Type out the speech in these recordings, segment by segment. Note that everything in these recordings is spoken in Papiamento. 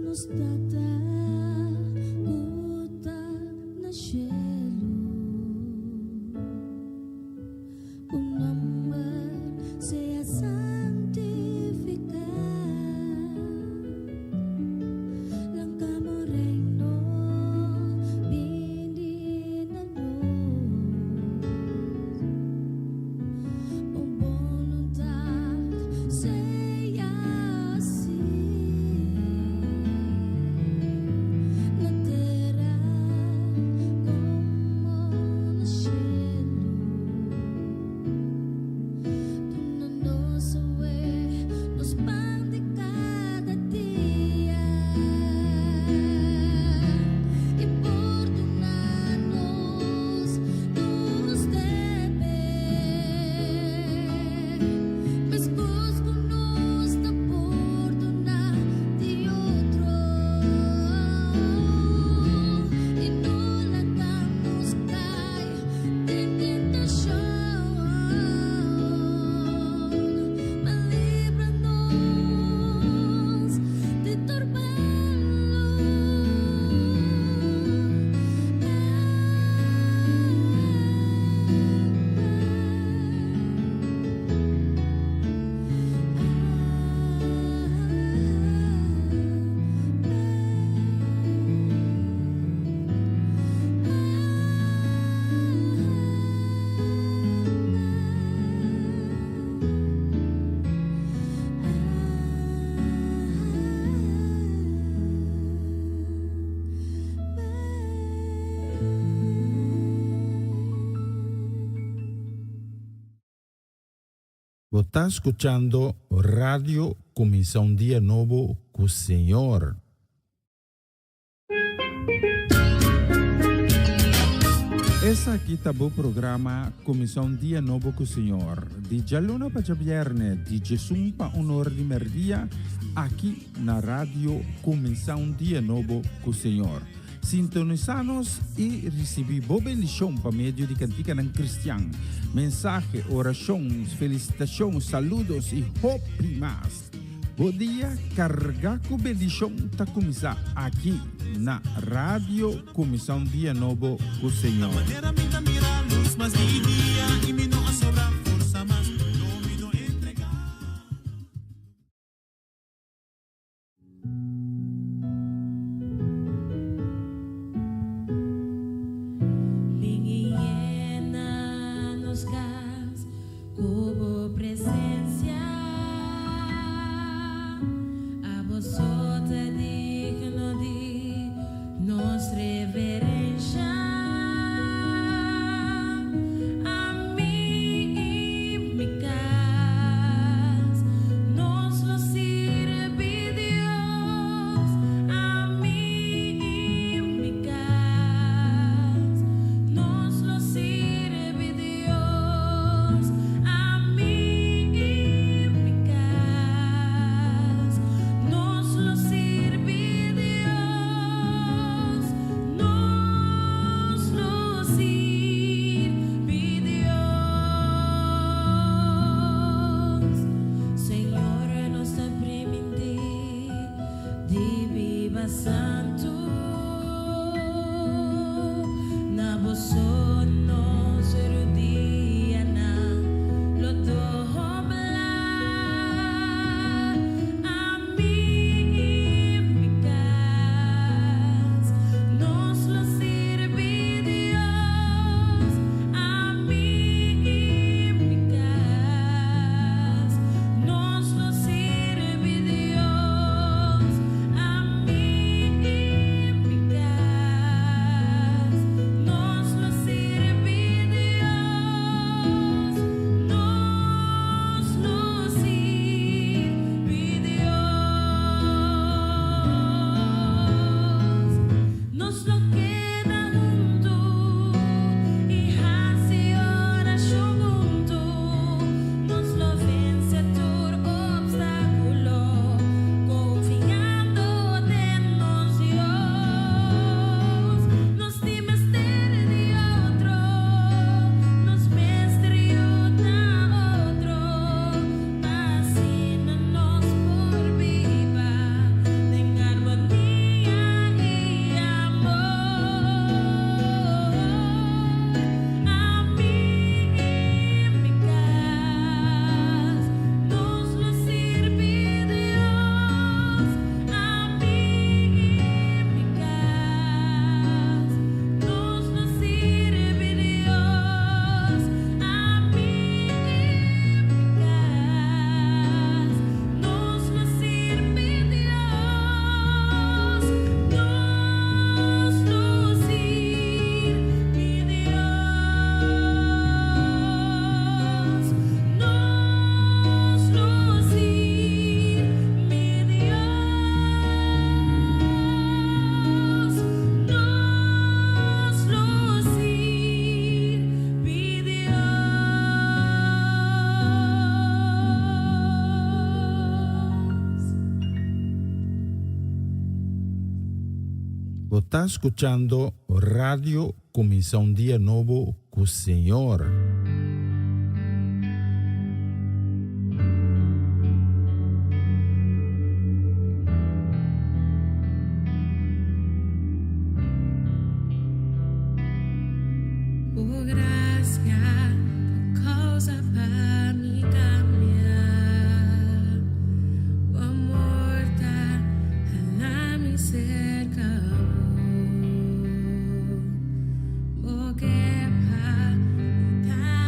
Nos Tata ku ta na shelu, Bo nòmber sea santifiká. Lanka bo reino bini na nos. Bo boluntat sea hasí na tera komo na shelu. Duna nos awe nos pan di kada dia, i pordona nos nos debe, meskos ku nos ta pordona di otro, i no laga nos kai den tentashon, ma libra nos di tur malu. Bo ta skuchando Radio Kuminsá un Dia Nobo ku Señor. Esaki ta bo programa Kuminsá un Dia Nobo ku Señor, di djaluna pa djabièrnè, di djesun pa un or di mèrdia, aki na Radio Kuminsá un Dia Nobo ku Señor. Sintonisá nos i risibí bo bendishon pa medio di kantikanan kristian, mensahe, orashon, felisitashon, saludos i hopi mas. Bo dia carga cu bendicion ta cuminsa aki na Radio Cuminsa un Dia Nobo cu Señor. Bin i yena nos kas ku bo presensia. Abo so ta digno di nos reverensha. Ami i mi kas, nos lo sirbi Dios. Ami i mi kas, nos lo sirbi Dios. Ami i mi kas, nos lo sirbi Dios. Nos lo sirbi Dios. Señor, nos ta primintí di biba santu. Na bo so nos rudianan lo dobla. Ami i mi kas, nos lo sirbi Dios. Ami i mi kas, nos lo sirbi Dios. Ami i Bo ta skuchando Radio Kuminsá un Dia Nobo ku Señor. Bo gracia ta causa pa mi cambia. Bo amor ta hala mi cerca bo. Bo ke pa mi ta.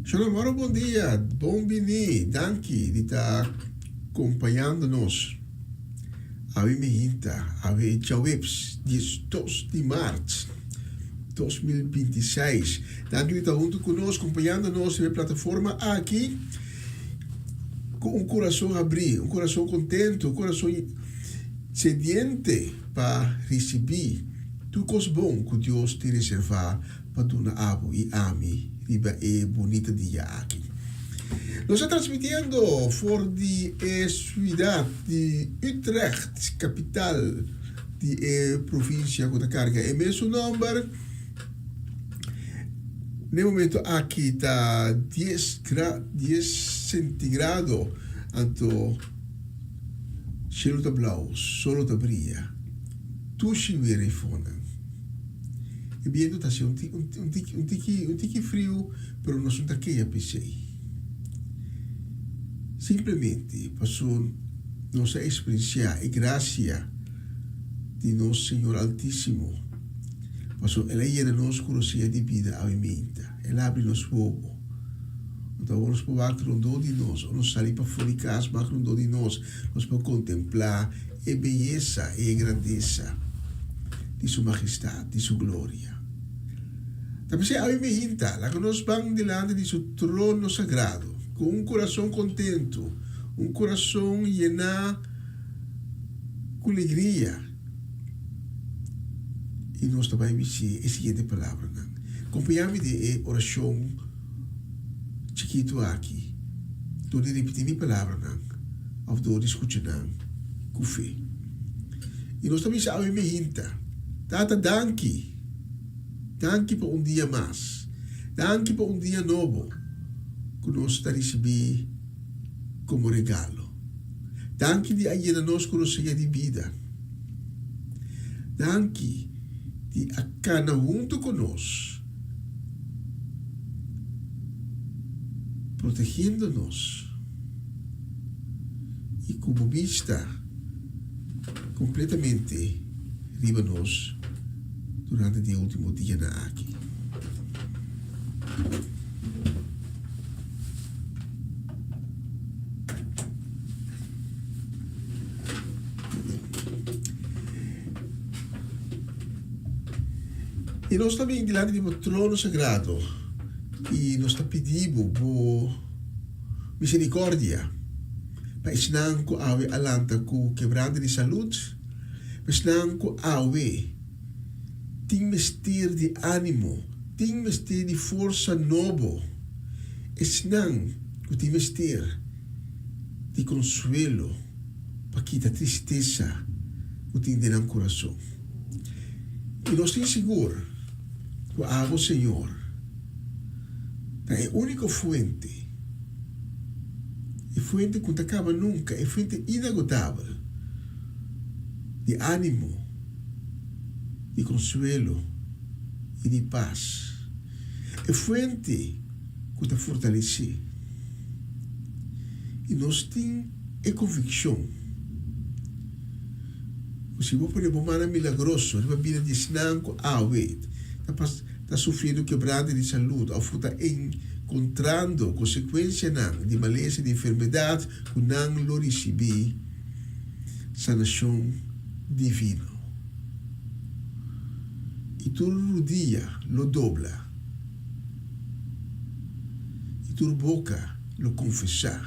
Shalom, ora bon dia, bon bini, danki di ta kompañando nos. Awe mi hinta, awe djaweps, 12 di mart 2026. Danki di ta huntu ku nos, kompañando nos riba e plataforma aki ku un kurason habrí, un kurason kontentu, un kurason sediente pa risibí tur kos bon ku Dios tin reservá pa duna abo i ami riba e bunita dia aki. Nos ta transmitiendo for di e suidat di Utrecht, kapital di e provinsia ku ta karga e mesun nòmber. Na e momento aki ta dies gra dies sentigrado, anto shelu ta blou, solo ta bria. Tushi wera e fonan. E bientu ta hasi un un tiki un tiki un tiki friu, pero nos no ta keha p'esei. Simplemente paso nos a eksperensiá e grasia di nos Señor Altísimo, paso El a yena nos ku rosea di bida awe meinta. El a abri nos wowo. Anto awor nos por wak rondó di nos, ora nos sali pafó di kas wak rondó di nos, nos por kontemplá e beyesa i e grandesa di Su Majestat, di Su gloria. Ta p'esei awe mi hinta, laga nos ban dilanti di Su trono sagrado ku un kurason kontentu, un kurason yená ku legria, i nos ta bai bisí e siguiente palabranan. Kompañá mi den e orashon chikitu aki dor di ripití mi palabranan òf dor di skucha nan ku fe. I nos ta bisa awe mehinta, Tata, danki! Danki pa un dia mas. Danki pa un dia nobo ku nos ta risibí komo regalo. Danki di a yena nos ku rosea di bida. Danki di a kana huntu ku nos, protegiendo nos i ku bo bista kompletamente riba nos durante di e ultimo dianan aki. I nos ta bin dilanti di bo trono sagrado i nos ta pidi bo bo misericordia pa esnan ku awe a lanta ku kebrante di salud, pa esnan ku awe tin mester di animo, tin mester di forsa nobo, esnan ku tin mester di konsuelo pa kita tristesa ku tin den nan kurason. I nos tin sigur ku abo, Señor, ta e úniko fuente, e fuente ku no ta kaba nunka, e fuente inagotabel di ánimo, di konsuelo i di pas, e fuente ku ta fortalesé. I nos tin e konvikshon ku si bo pone bo mannan milagroso riba bida di esnan ku awe ta ta sufriendo kebrante di salud òf ku ta enkontrando konsekuensianan di malesa di enfermedat ku nan lo risibí sanashon divino. I tur rudia lo dobla i tur boka lo konfesá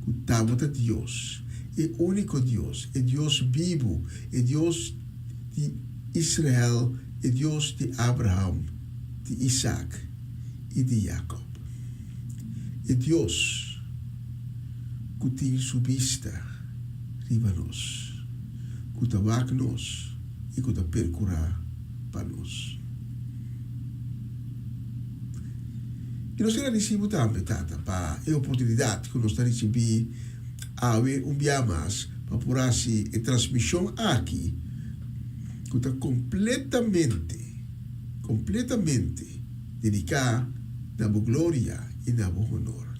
ku ta bo ta Dios, e úniko Dios, e Dios bibu, e Dios di Israel, e Dios di Abraham, di Isaac i di Jacob, e Dios ku tin su bista riba nos, ku ta wak nos i ku ta perkurá pa nos. I nos ta gradisí bo tambe, Tata, pa e oportunidat ku nos ta risibí awe un bia mas pa por hasi e transmishon aki ku ta kompletamente, kompletamente dediká na bo gloria i na bo honor,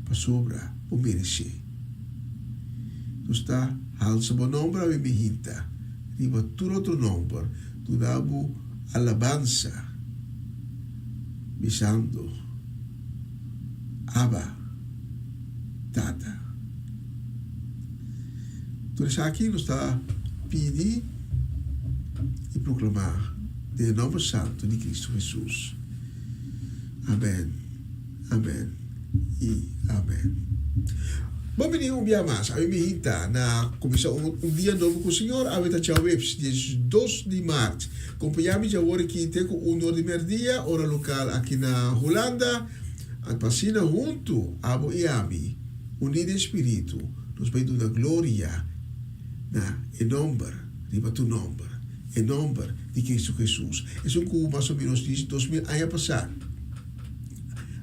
pasobra bo meresé. Nos ta halsa bo nòmber awe mihinta riba tur otro nòmber, duna bo alabansa. Bisando, Abba, Tata. Tur esaki nos ta pidi i proklamá den e nòmber santu di Kristu Hesus. Amèn, amèn i amèn. Bon bini un bia mas. Ami mi hinta na kuminsá un un dia nobo ku Señor. Awe ta djaweps, 12 di mart. Kompañá mi djawor aki te ku un or di mèrdia, ora lokal aki na Hulanda. Pa asina huntu, abo i ami, uní den spiritu, nos bai duna gloria na e nòmber riba tur nòmber, e nòmber di Kristu Hesus, esun ku mas o ménos dis 2000 aña pasá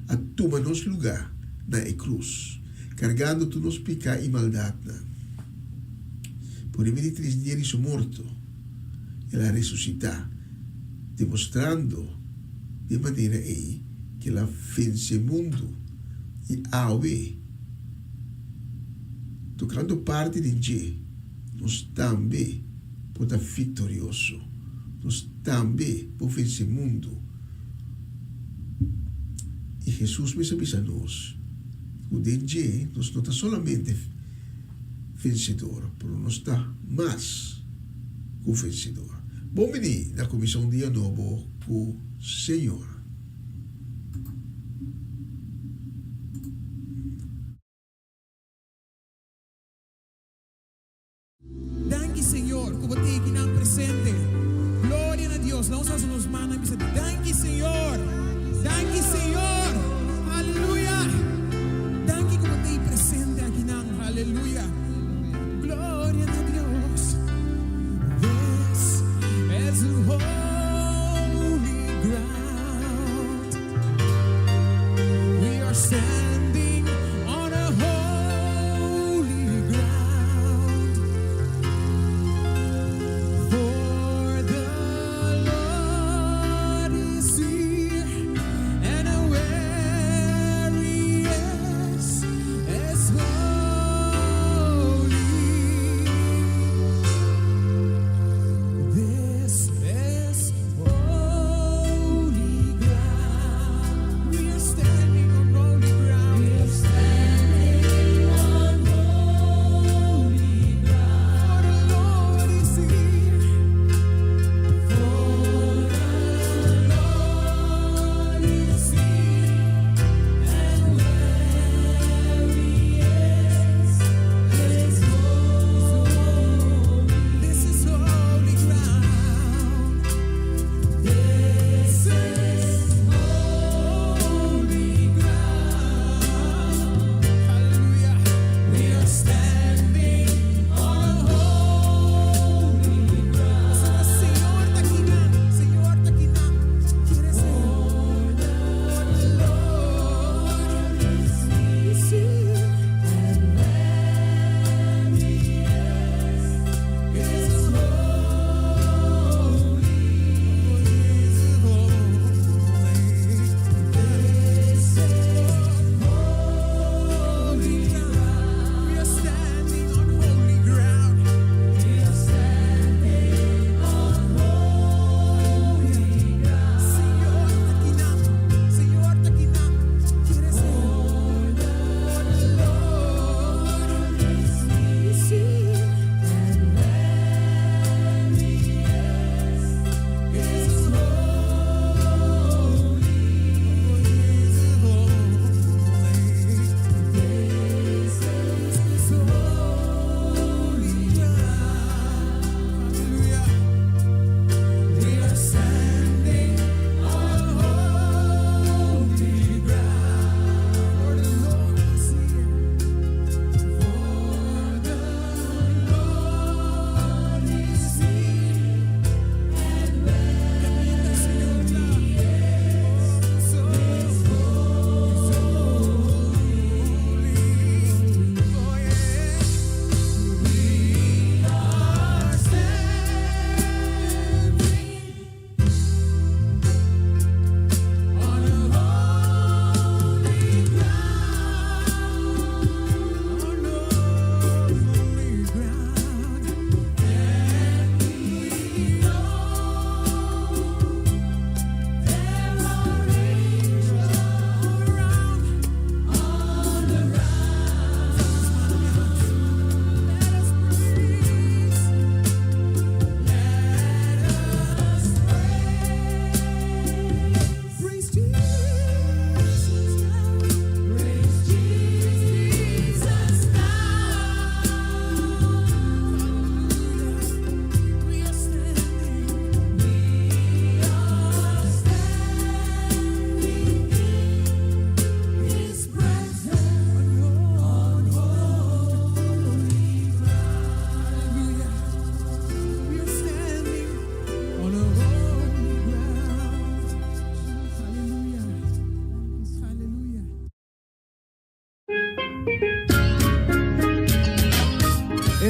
a tuma nos lugá na e krus, kargando tur nos piká i maldatnan. Por riba di tres dia di su morto, el a resusitá, demostrando di e manera ei ku el a vense mundu i awe, tokando parti den dje, nos tambe por ta viktorioso, nos tambe por vense mundu. I Hesus mes a bisa nos ku den dje nos no ta solamente vensedor, pero nos ta mas ku vensedor. Bon bini na kuminsá un dia nobo ku Señor. Danki Señor cu bo ta eki nan presente. Gloria na Dios. Laat nos alsa nos mannan y bisa danki Señor. Danki Señor. Aleluya. Danki cu bo ta ey presente aki nan. Aleluya. Gloria na Dios. This is holy ground. We are standing on a holy ground. For the Lord.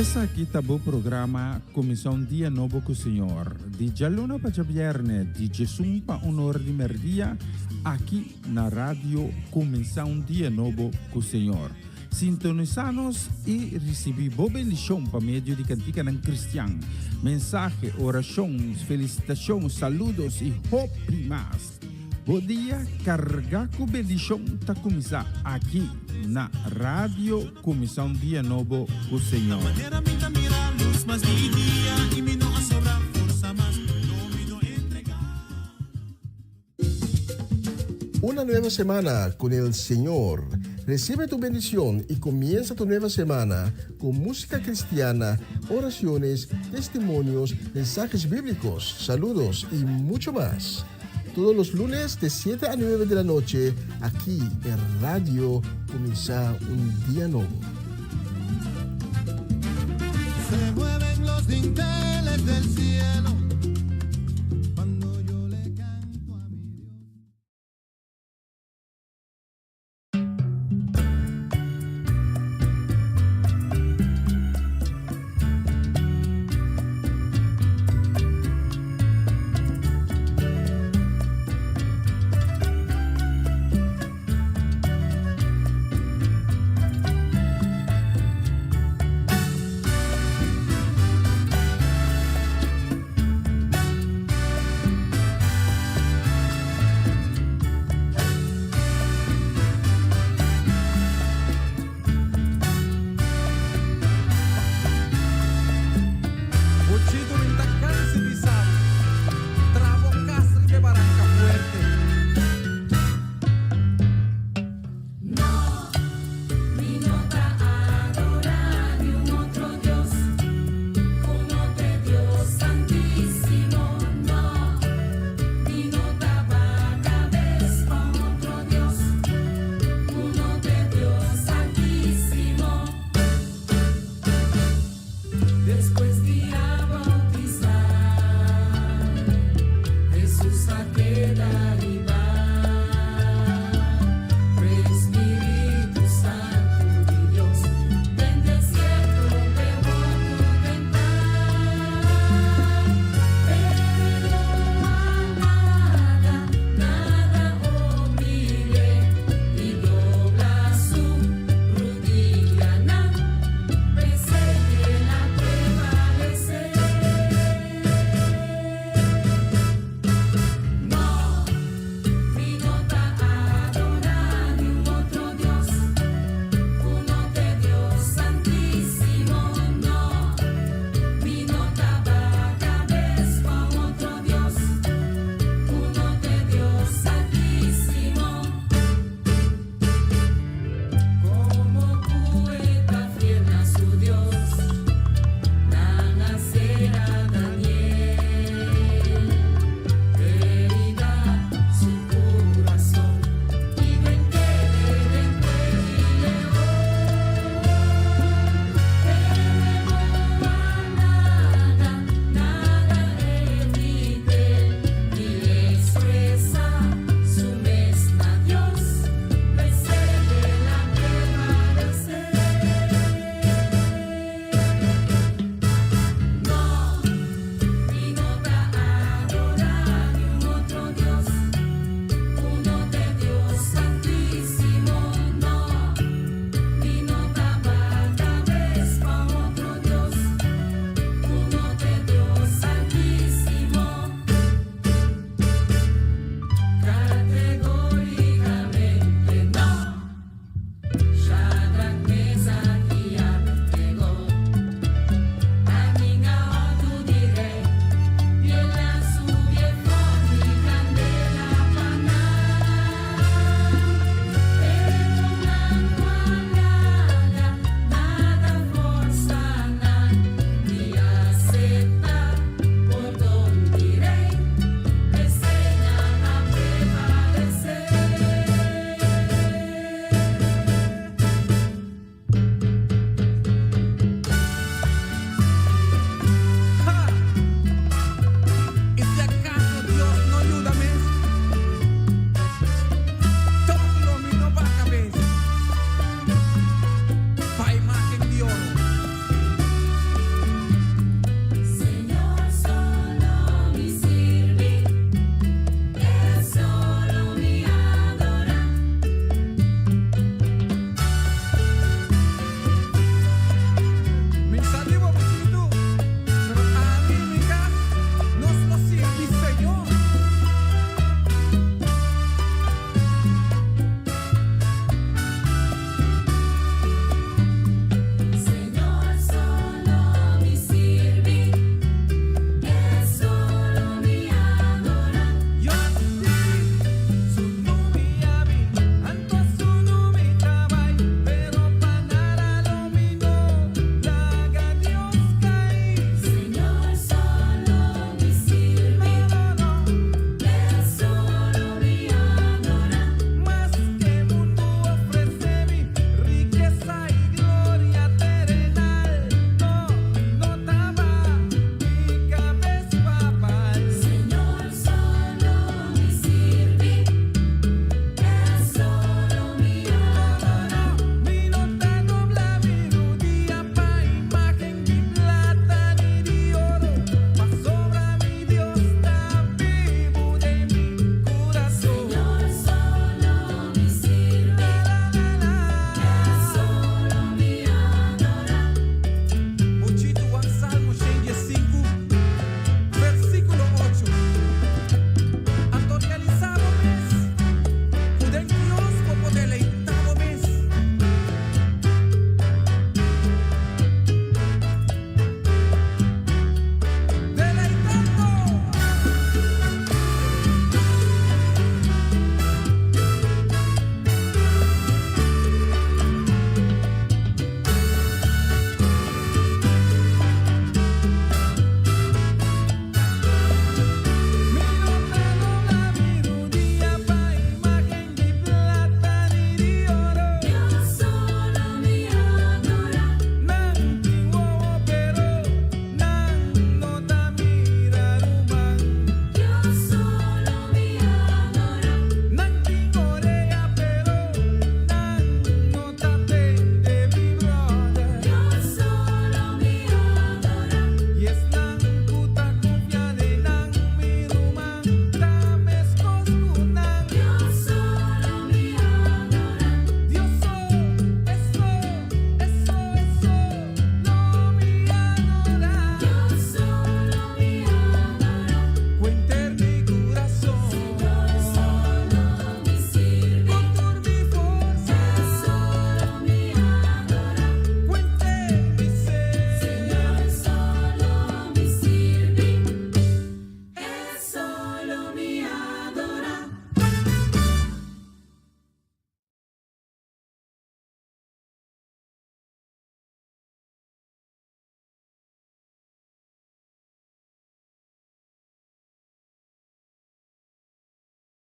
Esaki ta bo programa Kuminsá un Dia Nobo ku Señor, di djaluna pa djabièrnè di djesun pa un or di mèrdia, aki na Radio Kuminsá un Dia Nobo ku Señor. Sintonisá nos i risibí bo bendishon pa medio di kantikanan kristian, mensahe, orashon, felisitashon, saludos i hopi mas. Bo dia kargá ku bendishon ta kuminsá aki na Radio Kuminsá un Dia Nobo ku Señor. Una nueva semana con el Señor. Recibe tu bendición y comienza tu nueva semana con música cristiana, oraciones, testimonios, mensajes bíblicos, saludos y mucho más. Todos los lunes de 7 a 9 de la noche, aquí en Radio Comienza un Día Nuevo. Se mueven los dinteles del cielo cuando yo le canto a mi Dios.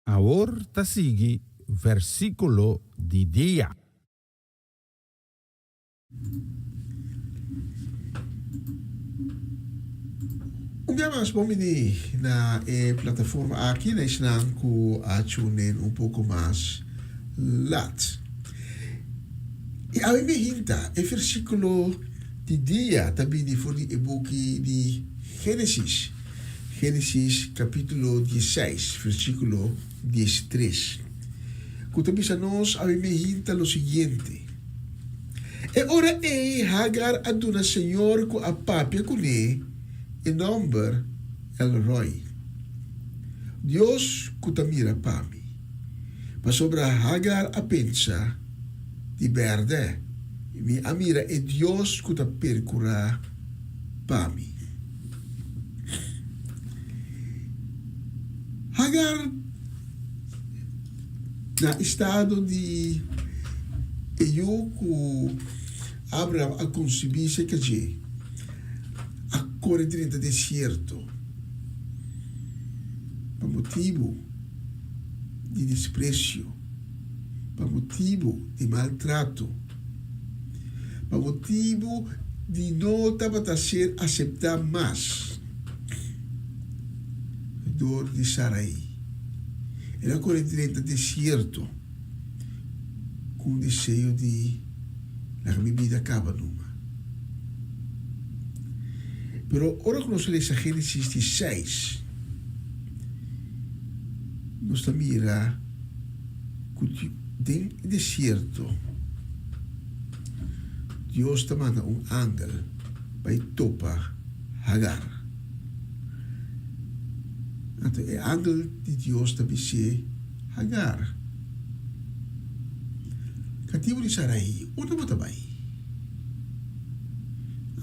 Awor ta sigui versíkulo di dia. Un bia mas bon bini na e plataforma aki na esnan ku a tune in un poko mas lat. I awe mi hinta e versíkulo di dia ta bini for di e buki di Génesis, Génesis kapítulo dieseis versíkulo diestres, ku ta bisa nos awe mi hinta lo siguiente. E ora ei Hagar a duna Señor ku a papia kuné e nòmber El Roi, Dios ku ta mira pa mi. Pasobra Hagar a pensa, Di bèrdè, mi a mira e Dios ku ta perkurá pa mi. Hagar Na estado di e yu ku Abraham a konsibí serka dje, a kore drenta desierto pa motibu di despresio, pa motibu di maltrato, pa motibu di no tabata ser aseptá mas dor di Sarai. El a kore drenta desierto ku un deseo di laga mi bida kaba numa. Pero ora ku nos lesa Génesis dieseis, nos ta mira ku den e desierto Dios ta manda un angel bai topa Hagar. Anto e angel di Dios ta bis'é, Hagar, katibu di Sarai, unda bo ta bai?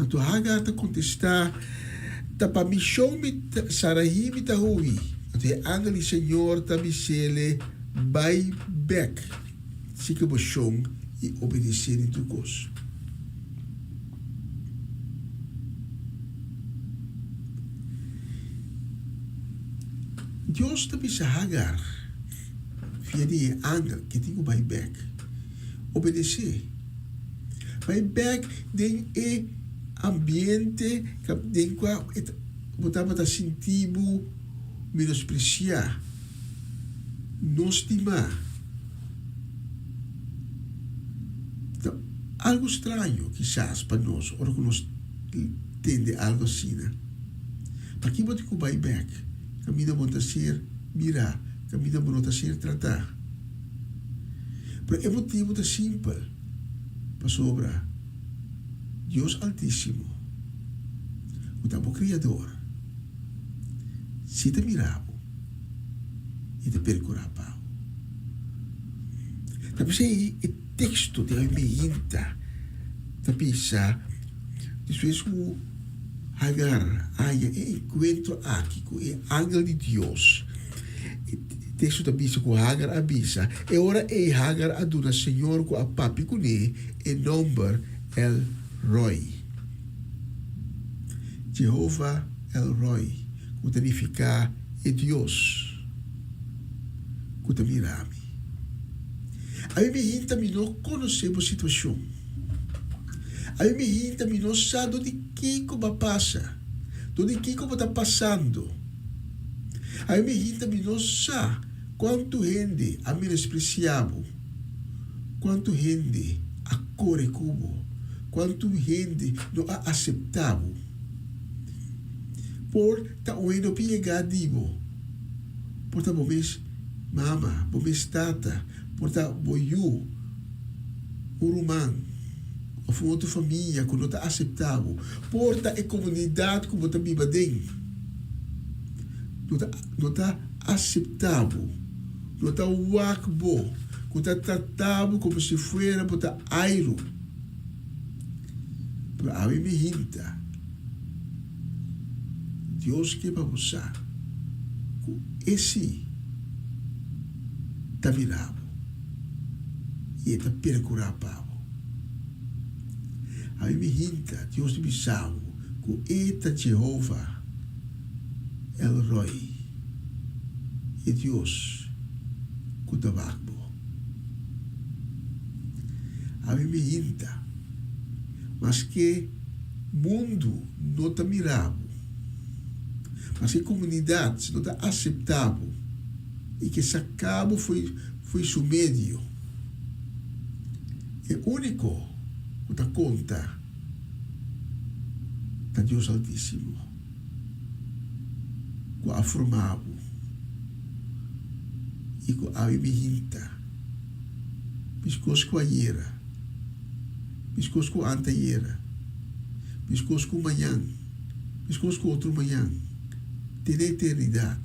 Anto Hagar ta kontestá, Ta pa mi shon mi Sarai mi ta hui. Anto e angel di Señor ta bis'é, Bai bèk, sigui bo shon i obedesé den tur kos. Dios ta bisa Hagar via di e angel ke tin ku bai bek. Obedesé. Bai bek den e ambiente den kua bo tabata sinti bo menospresiá, no stimá. Ta algu straño kisas pa nos ora ku nos tende algu asina. Paki bo tin ku bai bek kaminda bo ta ser mirá, kaminda bo no ta ser tratá? Pero e motibu ta simpel, pasobra Dios Altísimo, ku ta bo Kriador, si ta mira bo i ta perkurá pa bo. Ta p'esei e teksto di Almeida ta bisa, Despues ku Hagar haña e enkuentro aki ku e angel di Dios, e teksto ta bisa ku Hagar a bisa, E ora ei Hagar a duna Señor ku a papia kuné e nòmber El Roi, Jehova El Roi, ku ta nifiká E Dios ku ta mira mi. Ami mi hinta mi no konosé bo situashon. Ami mi hinta mi no sa dor di kiko bo a pasa, dor di kiko bo ta pasando. Ami mi hinta mi no sa kuantu hende a menospresiá bo, kuantu hende a kore ku bo, kuantu hende no a aseptá bo. Por ta un hende hopi yegá di bo. Por ta bo mes mama, bo mes tata, por ta bo yu, un ruman of un otro famia ku no ta aseptá bo. Por ta e komunidat ku bo ta biba den no ta no ta aseptá bo, no ta wak bo, ku ta tratá bo komo si fuera bo ta airu. Pero awe mi hinta. Dios ke pa bo sa ku e si ta mira bo i e ta perkurá pa bo. Ami mi hinta Dios di bisa bo ku e ta Jehova El Roi, e Dios. ta wak bo. Ami mi hinta, maske mundu no ta mira bo, maske komunidat no ta aseptá bo i ke saka bo fo'i su medio, e úniko ku ta konta ta Dios Altísimo, ku a forma bo i ku awe mi hinta. Meskos ku ayera, meskos ku antayera, meskos ku mañan, meskos ku otro mañan, te na eternidat,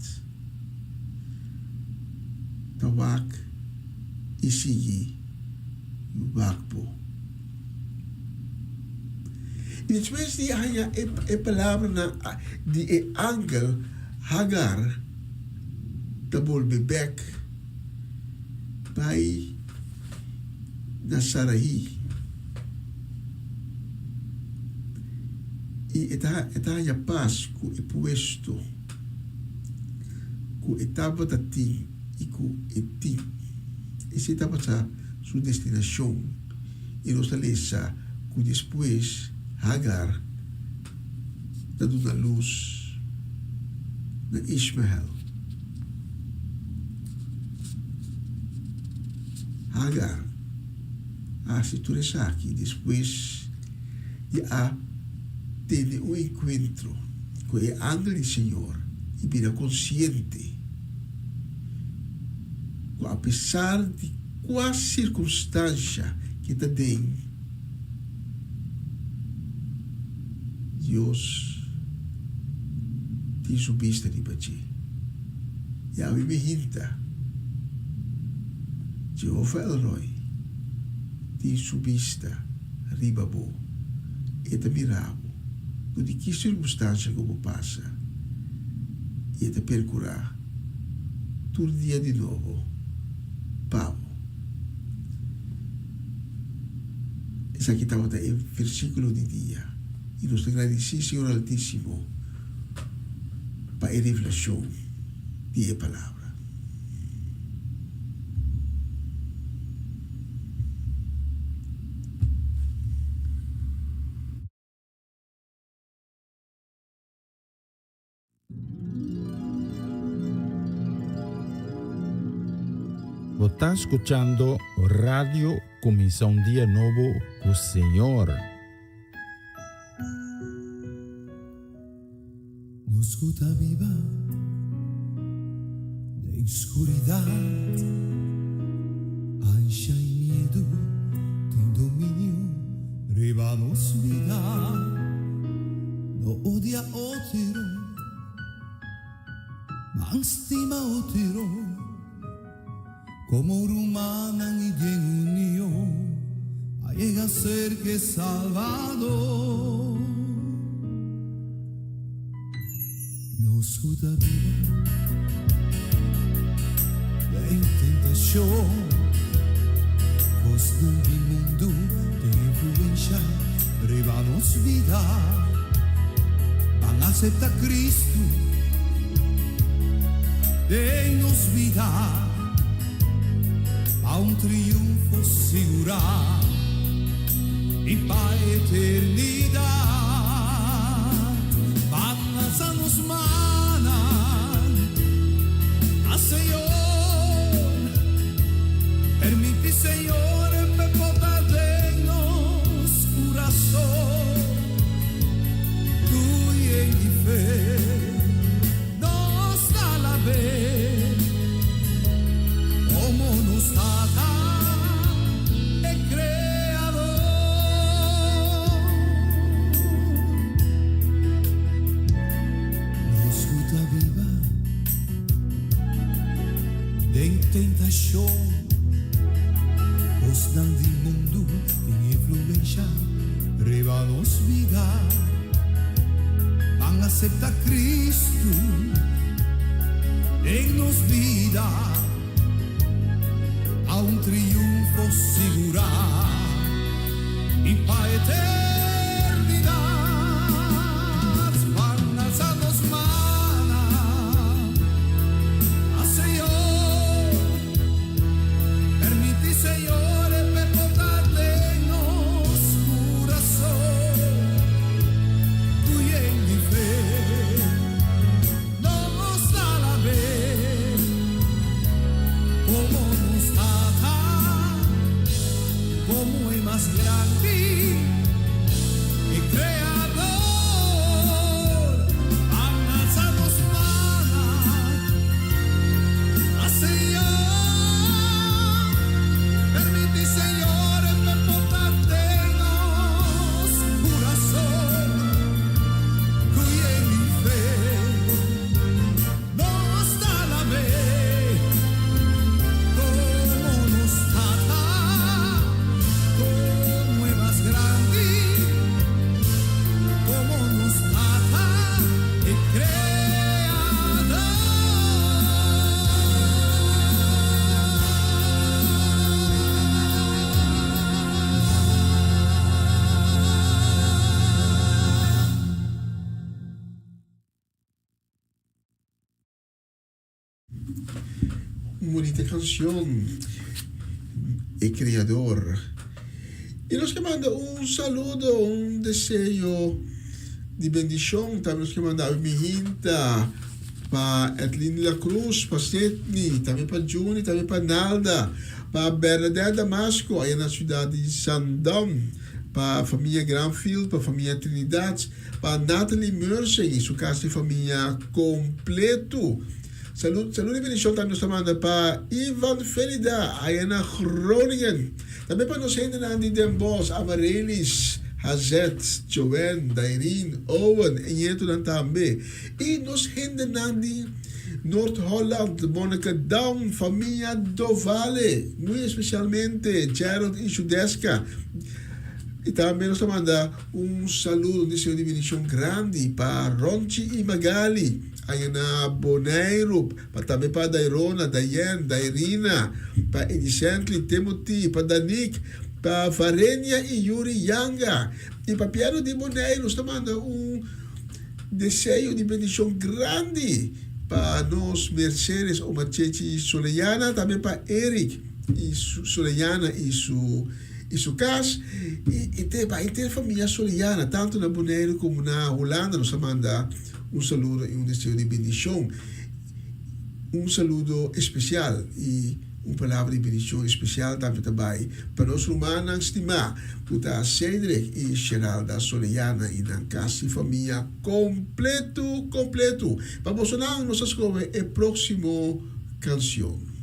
ta wak i sigui wak bo. I despues di haña e palabranan di e angel, Hagar ta bolbe bek. Bai na Saraí i e ta e ta haña pas ku e puesto ku e tabata tin i ku e tin. Esei tabata su destinashon i nos ta lesa ku despues Hagar ta duna lus na Ishmael. Hagar a hasi tur esaki despues di a tene un enkuentro ku e angel di Señor i bira konsiente ku apesar di kua sirkunstansha ke ta den, Dios tin su bista riba dje. I awe mi hinta, Jehova El Roi tin su bista riba bo. E ta mira bo, no di ki sirkunstansia ku bo pasa, i e ta perkurá tur dia di nobo pa bo. Esaki tabata e versíkulo di dia, i nos ta gradisí Señor Altísimo pa e revelashon di e Palabra. Bo ta skuchando Radio Kuminsá un Dia Nobo ku Señor. Nos ku ta biba den skuridat, ansha i miedu tin dominio riba nos bida. No odia otro, man stima otro, Como rumannan y den union pa yega cerca e Salvador. Nos cu ta biba den tentacion, cosnan di mundu tin influencia riba nos bida. Ban acepta Cristo den nos bida pa un triunfo sigurá i pa eternidat. Ban alsa nos mannan na Señor, permiti Señor p'e bota den nos kurason. Tu yen di fe nos ta alab'é komo nos Tata e Kreador. Nos ku ta biba den tentashon, kosnan di mundu tin influensha Riba nos bida ban acepta Cristo den nos bida pa un triunfo sigura y pa eternidad ban alza nos manan a Señor. Un bunita cancion. E Creador. Y nos ke manda un saludo, un deseo di bendicion. Tambe nos ke manda awe mi hinta pa Edlin La Cruz, pa Sidney, tambe pa Juni, tambe pa Nalda, pa Bernadette Damasco, aya na ciudad di Zandam, pa famia Granfield, pa famia Trinidad, pa Natalie Mersing y su casa y famia completo. Salud, salud y bendición tambe nos ta manda pa Ivan Felida, aya na Groningen. Tambe pa nos hendenan di Den Bosch, Amarelis, Hazet, Joanne, Dairine, Owen e nietonan tambe. Y nos hendenan di Noord Holland, Monica Down, famia Dovale, muy especialmente Gerald y Judeska. Y tambe nos ta manda un saludo, un deseo di bendición grandi pa Ronchi y Magali. Aña na Boneiru, pa tambe pa Dairona, Dayen, Dairina, pa Edicently, Timothy, pa Danique, pa Varenia y Yuri Yanga. Y pa Piero di Boneiru nos ta manda un deseo di bendicion grandi pa nos Mercedes Oma Chechi Soleyana, tambe pa Eric y Soleyana y su y su cas y y pa henter famia Soleyana tanto na Boneiru como na Hulanda nos ta manda Un saludo y un deseo di bendicion. Un saludo especial y un palabra di bendicion especial tambe ta bay pa nos rumannan stima cu ta Cedric y Sheralda Soleyana y nan casi famia completo completo. Pa bosonan nos a scoge e proximo cancion.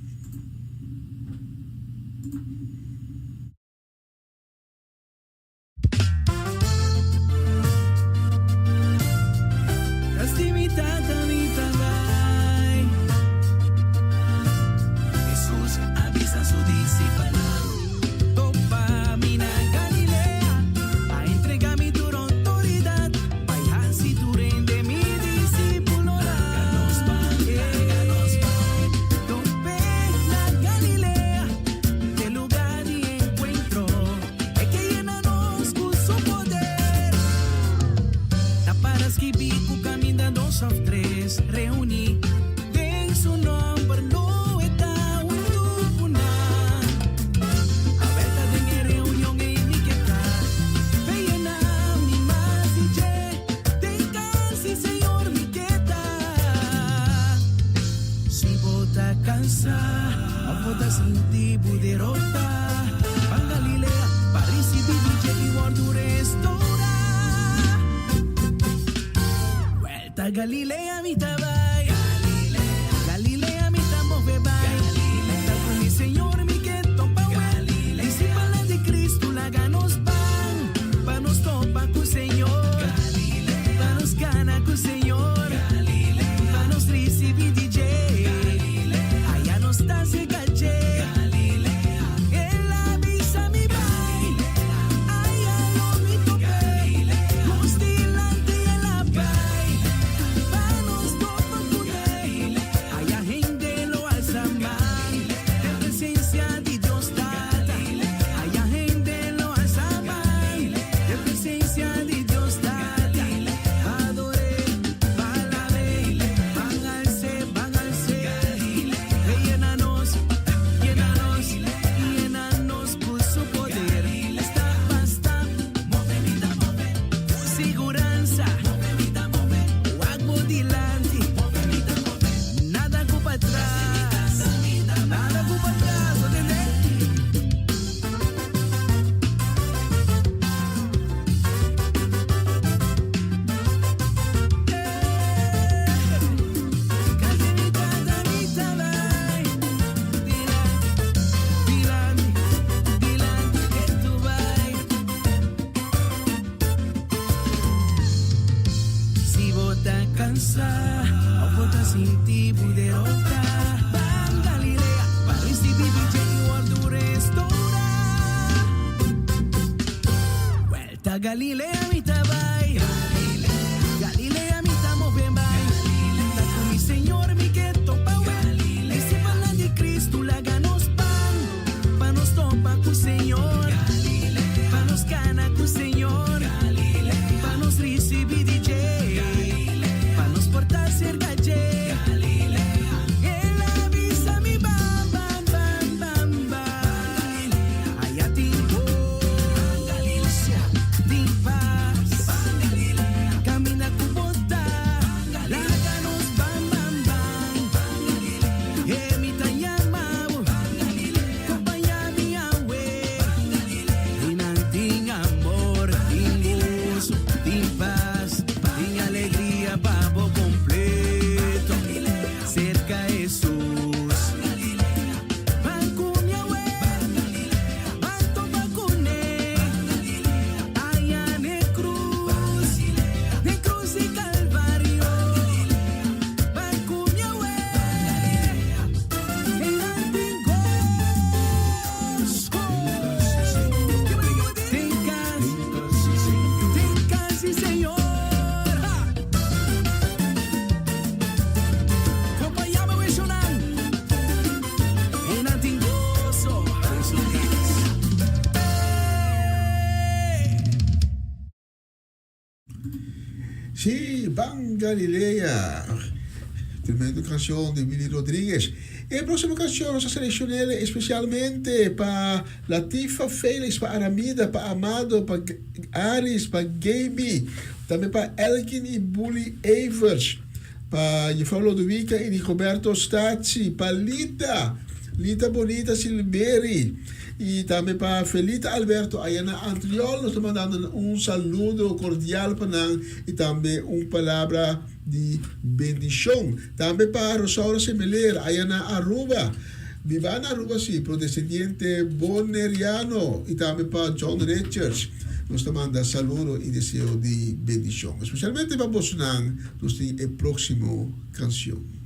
Sí, Ban Galilea. Tremendo canción di Willy Rodriguez. E próximo canción nos a seleccion'é especialmente pa Latifa Felix, pa Aramida, pa Amado, pa Aris, pa Gaby, tambe pa Elgin y Bully Evers, pa Juffrouw Lodowica y Rigoberto Stachi, pa Lita, Lita Bonita Silberi y tambe pa Felita Alberto aya na Antriol. Nos ta mandando un saludo cordial pa nan y tambe un palabra di bendicion. Tambe pa Rosaura Semeler aya na Aruba. Biba na Aruba si, pero descendiente Boneriano y tambe pa John Richards. Nos ta manda saludo y deseo di bendicion. Especialmente pa bosonan nos tin e proximo cancion.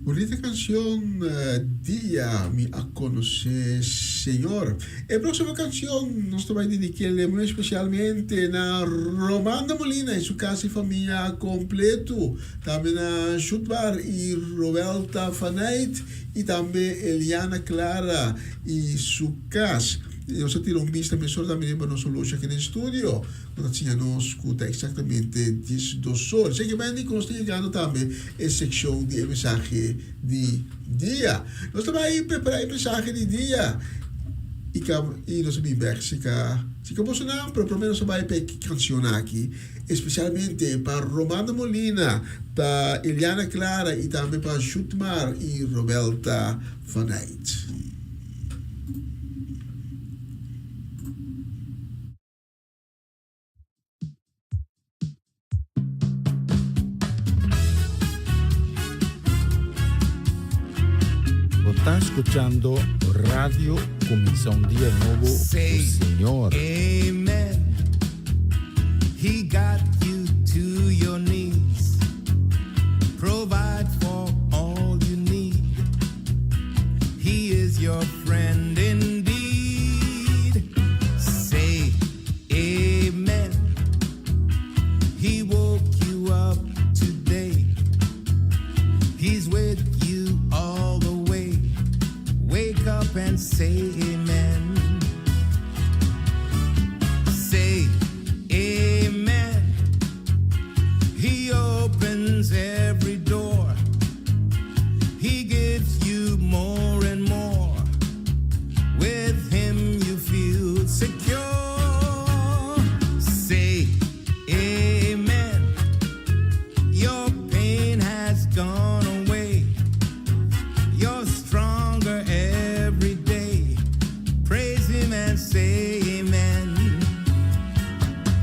Bonita cancion Dia mi a conoce Señor. E proximo cancion nos ta bay dediquele muy especialmente na Romanda Molina y su casa y famia completo. Tambe na Shutbar y Roelta Faneit y tambe Eliana Clara y su cas. Nos a tira un bista mesora tambe riba nos oloshi aki den studio. Cu ta siña nos cu ta exactamente diesdos or. Esaki mende cu nos ta yegando tambe e seccion di e mensahe di dia. Nos ta bay prepara e mensahe di dia y cam y nos ta bin bek si ca si ca boso nan, pero prome nos ta bay pa e cancion aki, especialmente pa Romando Molina, pa Eliana Clara y tambe pa Jutmar y Robelta van Eyt. Bo ta scuchando Radio Cuminsa un Dia Nobo cu Señor. Amen. He got you to your knees. Provide for all you need. He is your friend indeed. Say amen. He woke you up today. He's with you all the way. Wake up and say amen. Say amen. He opens every door. He gives you more and more. With him you feel secure. Say amen. Your pain has gone away. You're stronger every day. Praise him and say amen.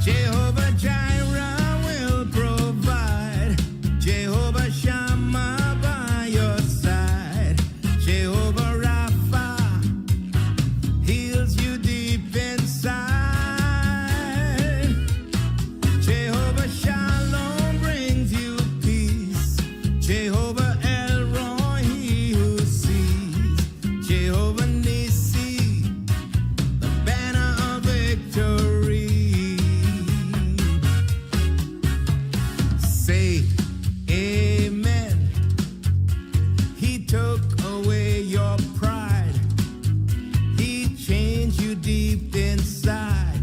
Jehovah Jireh will provide. Jehovah Shammah by your side. Jehovah Rapha heals you deep inside. Jehovah Shalom brings you peace. Jehovah El Roi, he who sees. Jehovah Nissi, the banner of victory. Say amen. He took away your pride. He changed you deep inside.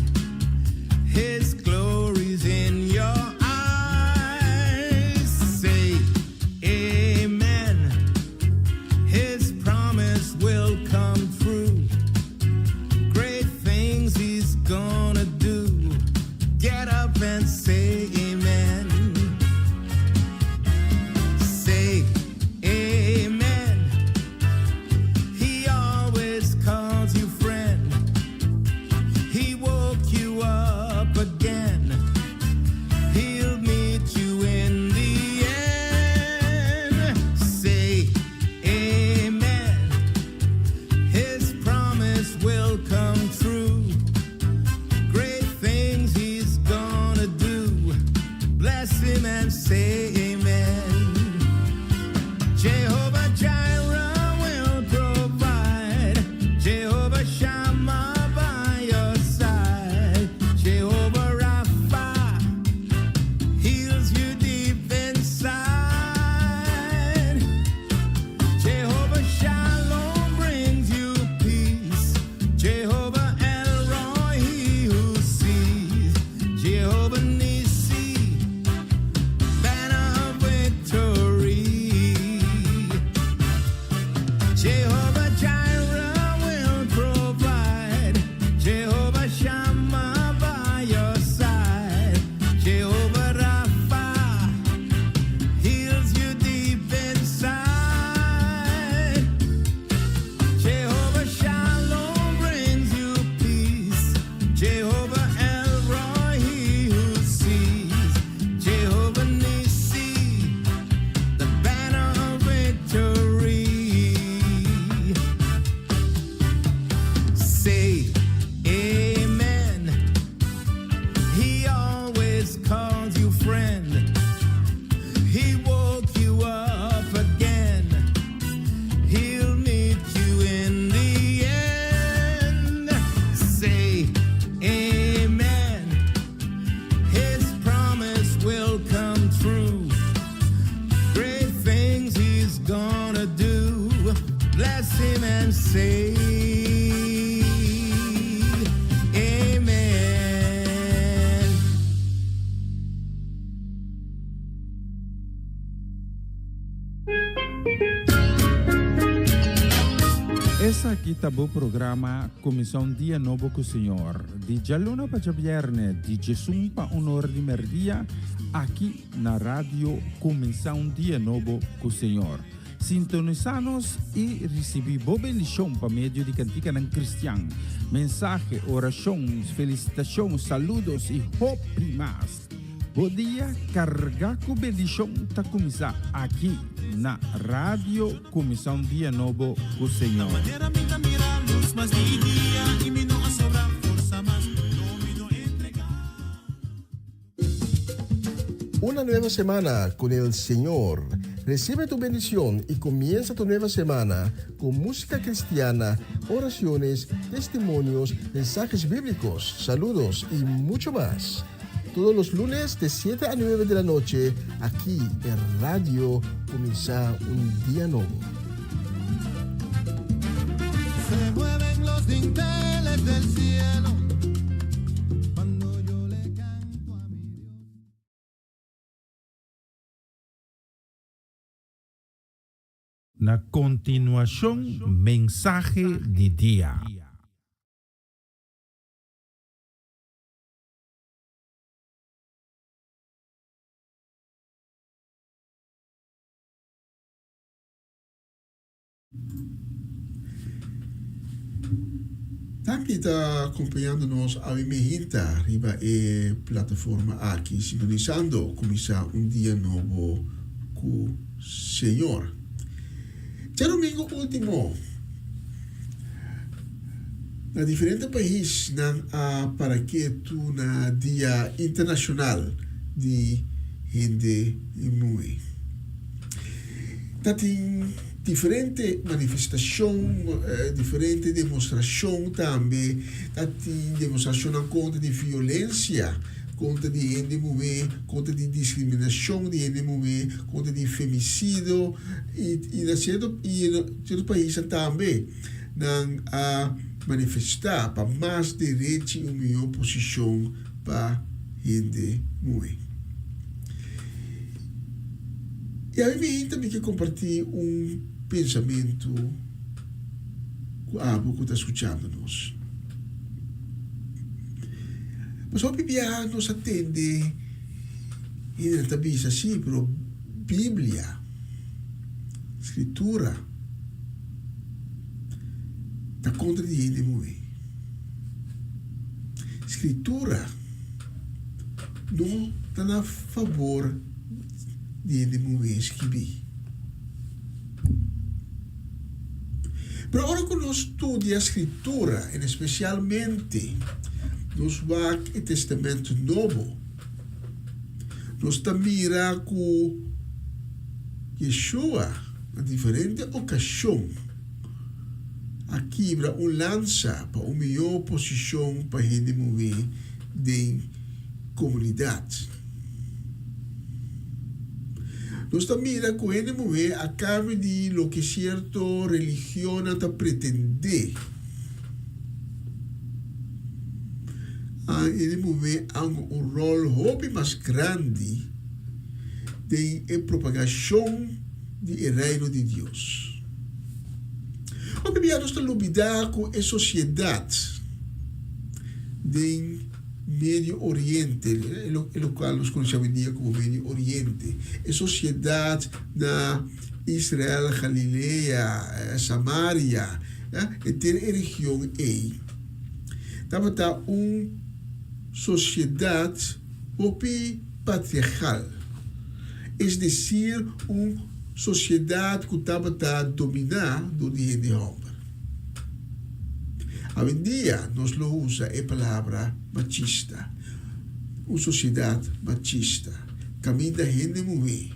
His glory's in your eyes. Say amen. His promise will come true. Great things he's gonna do. Get up and say amen. Say amen. He always calls you friend. He woke you up again. He'll meet you in the end. Say amen. His promise will come true. Great things he's gonna do. Bless him and say amen. Jehovah Jireh will provide. Jehovah Shammah by your side. Jehovah Rapha heals you deep inside. Jehovah Shalom brings you peace. Jehovah El Roi, he who sees. Jehovah Nissi, banner of victory. Esaki ta bo programa Kuminsá un Dia Nobo ku Señor, di djaluna pa djabièrnè, di djesun pa un or di mèrdia, aki na Radio Kuminsá un Dia Nobo ku Señor. Sintonisá nos i risibí bo bendishon pa medio di kantikanan kristian, mensahe, orashon, felisitashon, saludos i hopi mas. Bo dia kargá ku bendishon ta kuminsá aki na Radio Kuminsá un Dia Nobo ku Señor. Una nueva semana con el Señor. Recibe tu bendición y comienza tu nueva semana con música cristiana, oraciones, testimonios, mensajes bíblicos, saludos y mucho más. Todos los lunes de 7 a 9 de la noche, aquí en Radio Comienza un Día Nuevo. Se mueven los dinteles del cielo cuando yo le canto a mi Dios. Na kontinuashon mensahe di dia. Danki ta acompañando nos awe mehinta riba e plataforma aki, sintonisando cuminsa un dia nobo cu Señor. Djadomingo ultimo, na diferente pais nan a para ketu na Dia Internacional di Hende Muhe. Ta tin diferente manifestacion, diferente demostracion tambe. Ta tin demostracionnan contra di violencia contra di hende muhe, contra di discriminacion di hende muhe, contra di femicidio y na cierto y na cierto paisnan tambe nan a manifesta pa mas derechi y un mihor posicion pa hende muhe. I ami mi ta mi ke kompartí un pensamentu ku abo ku ta skuchando nos. Pasobra hopi biaha nos a tende hende ta bisa, sí, pero Biblia, Skritura, ta kontra di hende muhé. Skritura no ta na fabor di hende muhé skibí. Pero ora ku nos studia Skritura, en espesialmente nos wak e Testament Nobo, nos ta mira ku Yeshua na diferente okashon a kibra un lansa pa un mihó posishon pa hende muhé den komunidat. Nos ta mira ku hende muhé a kambio di loke sierto religionnan ta pretendé, a hende muhé a hunga un ròl hopi mas grandi den e propagashon di e Reino di Dios. Hopi bia nos ta lubidá ku e sosiedat den Medio Oriente, e lokual nos konosé awendia komo Medio Oriente, e sosiedat na Israel, Galilea, Samaria, henter e region ei tabata un sosiedat hopi patriargal, es desir un sosiedat ku tabata dominá dor di hende hòmber. Awendia nos lo usa e palabra machista, un sosiedat machista kaminda hende muhé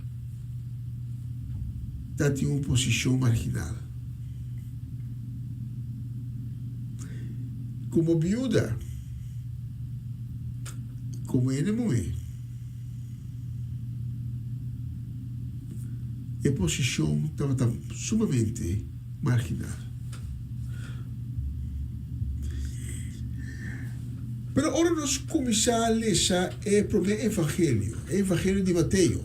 ta tin un posishon marginal. Komo biuda, komo hende muhé, e posishon tabata sumamente marginal. Pero ora nos kuminsá lesa e promé evangelio, e evangelio di Mateo,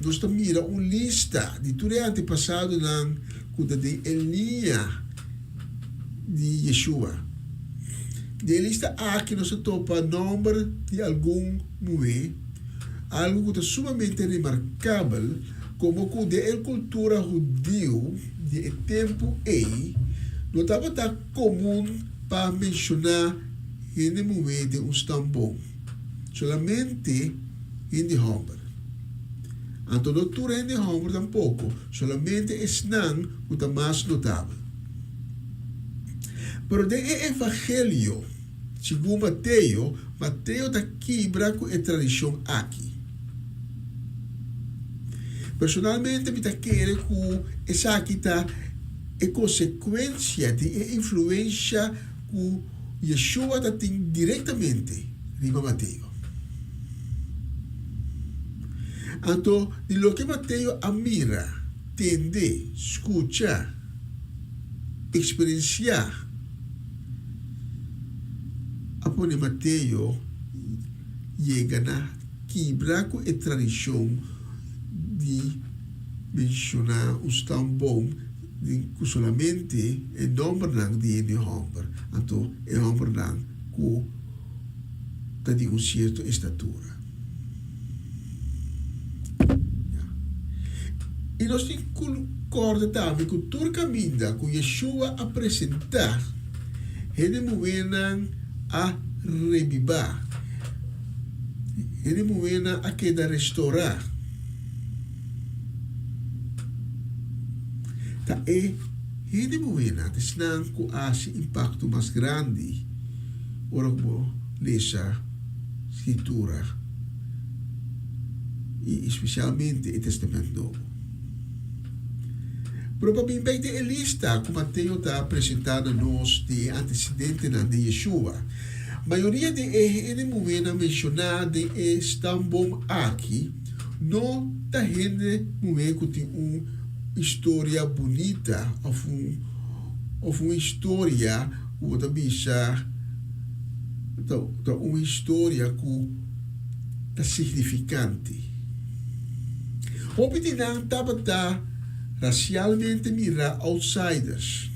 nos ta mira un lista di tur e antepasadonan ku ta den e liña di Yeshua. Den e lista aki nos ta topa nòmber di algun muhé, algu ku ta sumamente remarkabel komo ku den e kultura hudiu di e tempu ei no tabata komun pa menshoná hende muhé den un stambon, solamente hende hòmber. Anto no tur hende hòmber tampoko, solamente esnan ku ta mas notabel. Pero den e Evangelio segun Mateo, Mateo ta kibra ku e tradishon aki. Personalmente mi ta kere ku esaki ta e konsekuensia di e influensha ku Yeshua ta tin direktamente riba Mateo. Anto, di loke Mateo a mira, tende, skucha, eksperensiá, a pone Mateo yega na kibra ku e tradishon di menshoná un stamboom di ku solamente e nòmbernan di hende hòmber, anto e hòmbernan ku ta di un sierto estatura. Ya. I nos tin ku kòrda tambe ku tur kaminda ku Yeshua a presentá, hende muhénan a rebibá, hende muhénan a keda restorá. Ta e hende muhénan ta esnan ku a hasi impakto mas grandi ora ku bo lesa Skritura i spesialmente e Tèstamènt Nobo. Pero pa bin bèk den e lista ku Mateo ta presentá na nos di e antesidentenan di Yeshua, mayoria di e hende muhénan menshoná den e stamboom aki no ta hende muhé ku tin un historia bunita òf un òf un historia ku bo ta bisa ta ta un historia ku ta signifikante. Hopi di nan tabata rasialmente mirá outsiders,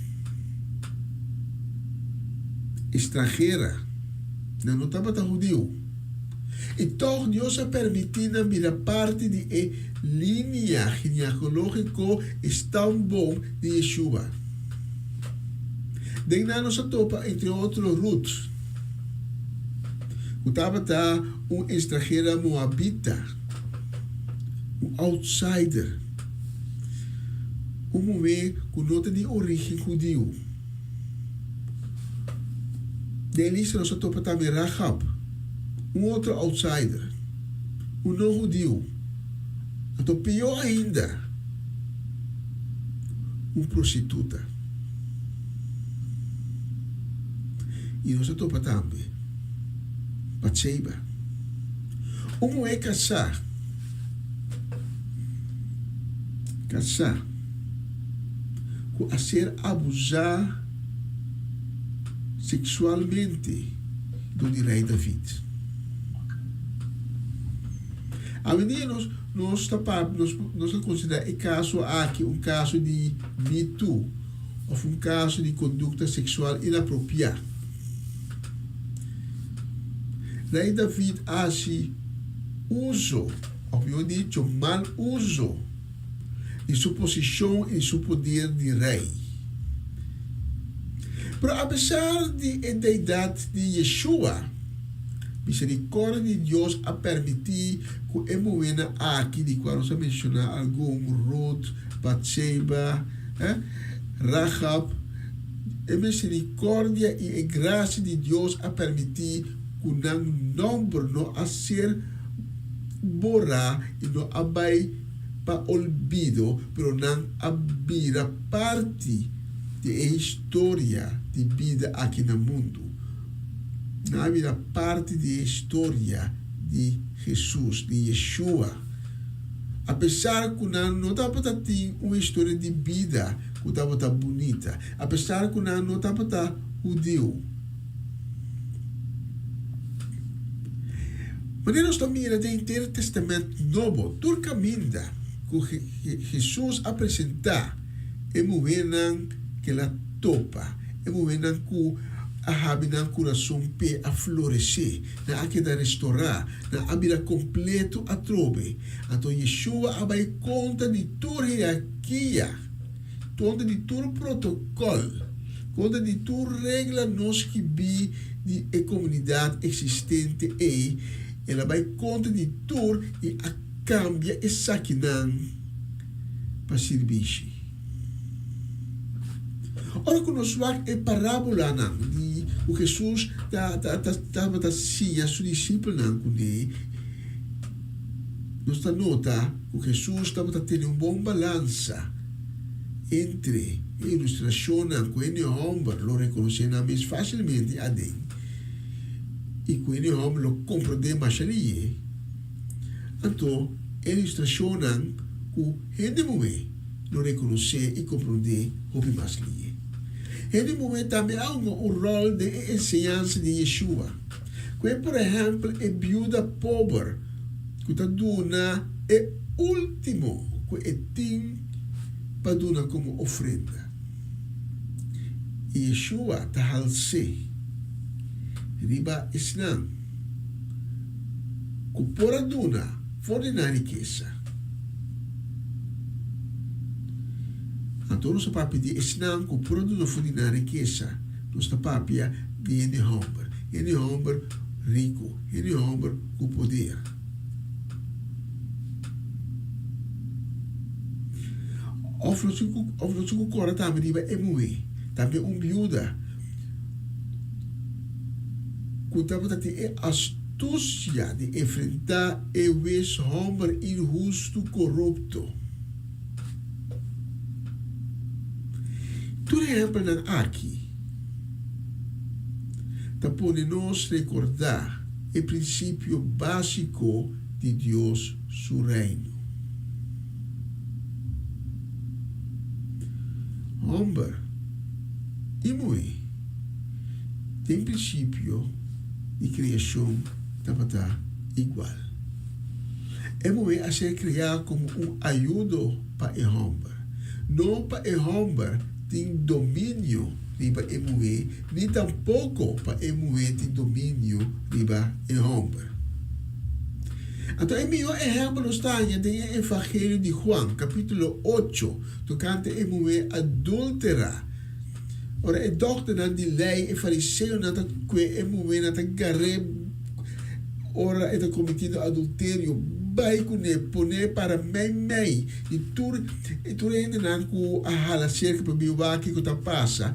estranhera, nan no tabata hudiu. I tòg Dios a permití nan bira parti di e linia genealógiko i stamboom di Yeshua. Den nan nos a topa entre otro Rut, ku tabata un estranhera moabita, un outsider, un muhé ku no ta di orígen hudiu. Den lista nos a topa tambe Rahab, un otro outsider, un no hudiu, anto pió ainda, un prostituta. I nos a topa tambe Batseba, un muhé kasá, kasá, ku a ser abusá seksualmente dor di Rei David. Awendia nos nos ta papia, nos nos ta konsiderá e kaso aki un kaso di Me Too òf un kaso di kondukta seksual inapropiá. Rei David a hasi uso, òf mihó dicho, mal uso di su posishon i su poder di rei. Pero apesar di e deidat di Yeshua, miserikòrdia di Dios a permití ku e muhénan aki, di kua nos a menshoná algun, Rut, Batseba, Rahab, e miserikòrdia i e grasia di Dios a permití ku nan nòmber no a ser borá i no a bai pa olvido, pero nan a bira parti di e historia di bida aki na mundu. Nan a bira parti di e historia di Hesus, di Yeshua. Apesar ku nan no tabata tin un historia di bida ku tabata bunita, apesar ku nan no tabata hudiu. Manera nos ta mira den henter Testament Nobo, tur kaminda ku Hesus a presentá e muhénan ku el a topa, e muhénan ku a habi nan kurason p'e a floresé, nan a keda restorá, nan a bira kompleto atrobe. Anto Yeshua a bai kontra di tur hierarkia, kontra di tur protokòl, kontra di tur regla no skibí di e komunidat eksistente ei, el a bai kontra di tur i a kambia esakinan pa sirbishi. Ora ku nos wak e parábolanan di ku Hesus ta tabata siña su disipelnan kuné, nos ta nota ku Hesus tabata tene un bon balansa entre e ilustrashonnan ku hende hòmber lo rekonosé nan mes fásilmente aden i ku hende hòmber lo komprondé masha lihé, anto e ilustrashonnan ku hende muhé lo rekonosé i komprondé hopi mas lihe. Hende muhé tambe a hunga un ròl den e enseñansa di Yeshua. Ku e por ehèmpel e biuda pober ku ta duna e último ku e tin pa duna komo ofrenda. I Yeshua ta hals'é riba esnan ku por a duna for di nan rikesa. Anto nos a papia di esnan ku por a duna for di nan rikesa, nos ta papia di hende hòmber, hende hòmber riku, hende hòmber ku poder. Òf nos tin ku òf nos tin ku kòrda tambe riba e muhé, tambe un biuda ku tabata tin e astusia di enfrentá e wes hòmber inhustu korupto. Tur e ehèmpelnan aki ta pone nos rekordá e prinsipio básiko di Dios su Reino. Hòmber i muhé den prinsipio di kreashon tabata igual. E muhé a ser kreá komo un ayudo pa e hòmber. No pa e hòmber tin dominio riba e muhé, ni tampoko pa e muhé tin dominio riba e hòmber. Anto e mihó ehèmpel nos ta haña den e Evangelio di Juan, kapítulo ocho, tokante e muhé adúltera. Ora e dòkternan di lei, e fariseonan ta kue e muhé, nan ta gar'é ora e ta kometiendo adulterio, bai kuné, pon'é para meimei di tur e tur e hendenan ku a hala serka pa bin wak kiko ta pasa.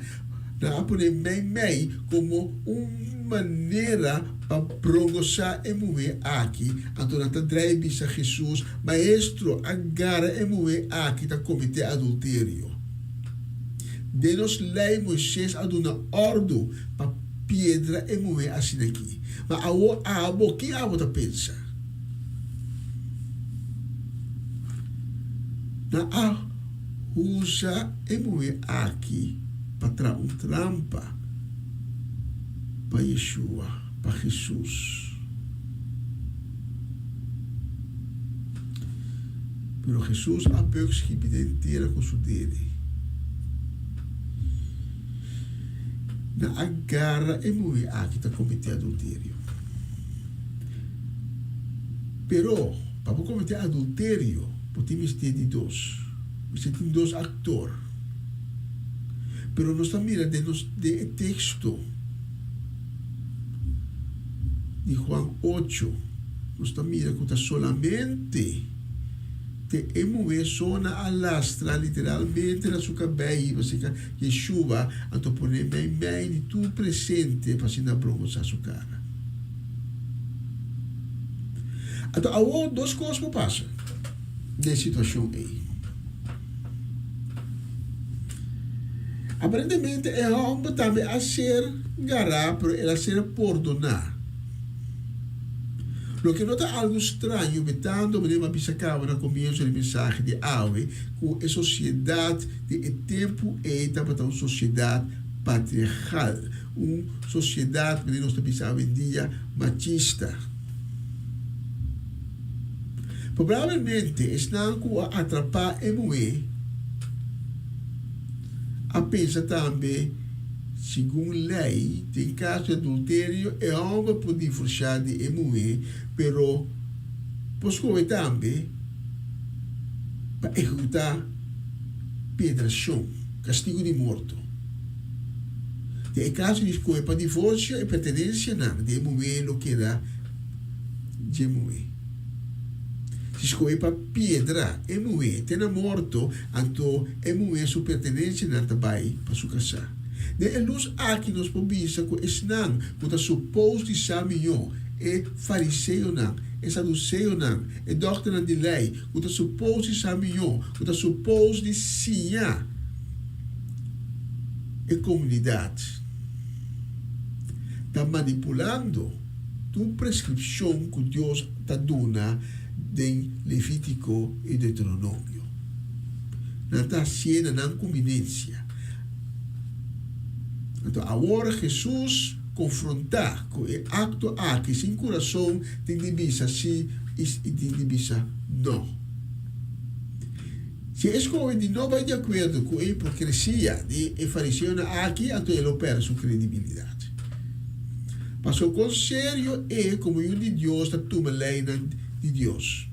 Nan a pon'é meimei komo un manera pa brongosá e muhé aki. Anto nan ta drai bisa Hesus, Maestro, a gara e muhé aki ta kometé adulterio. Den nos Lei Moises a duna òrdu pa piedra e muhé asina aki. Ma awor abo, ki abo ta pensa? Nan a usa e muhé aki pa traha un trampa pa Yeshua, pa Hesus. Pero Hesus a beuk skibi den tera ku su dede. Nan a gara e muhé aki ta kometé adulterio. Pero, pa bo kometé adulterio, bo tin mester di dos. Mester tin dos aktor. Pero nos ta mira den nos den e teksto di Juan ocho, nos ta mira ku ta solamente te e muhé so nan a lastra literalmente na su kabei hiba serka Yeshua, anto pone meimei di tur presente pa asina brongosá su kara. Anto awor dos kos por pasa den e situashon ei. Aparentemente e hòmber tambe a ser gará, pero el a ser pordoná. Loke no ta algu straño betando manera mi a bisa kaba na komienso di mensahe di awe ku e sosiedat di e tempu ei tabata un sosiedat patriargal, un sosiedat manera nos ta bisa awendia machista. Probablemente esnan ku a atrapá e muhé a pensa tambe, Segun lei, den kaso di adulterio e hòmber por divorsiá di e muhé, pero por skohe tambe pa ehekutá piedrashon, kastigu di morto. Den e kaso di skohe pa divorsio, e pertenensianan di e muhé lo keda dje muhé. Si skohe pa piedra e muhé te na morto, anto e muhé su pertenensianan ta bai pa su kasá. Den e lus aki nos por bisa ku esnan ku ta supos di sa mihó, e fariseonan, e saduseonan, e dòkternan di lei, ku ta supos di sa mihó, ku ta supos di siña e komunidat, ta manipulando tur preskripshon ku Dios ta duna den Levítiko i Deuteronomio. Nan ta hasié na nan kumbinensia. Anto awor Hesus konfrontá ku e akto aki sin kurason tin di bisa sí i tin di bisa nò. Si e skohe di no bai di akuerdo ku e hipokresia di e fariseonan aki, anto e lo pèrdè su kredibilidat. Pasobra kon serio e komo yu di Dios ta tuma leinan di Dios?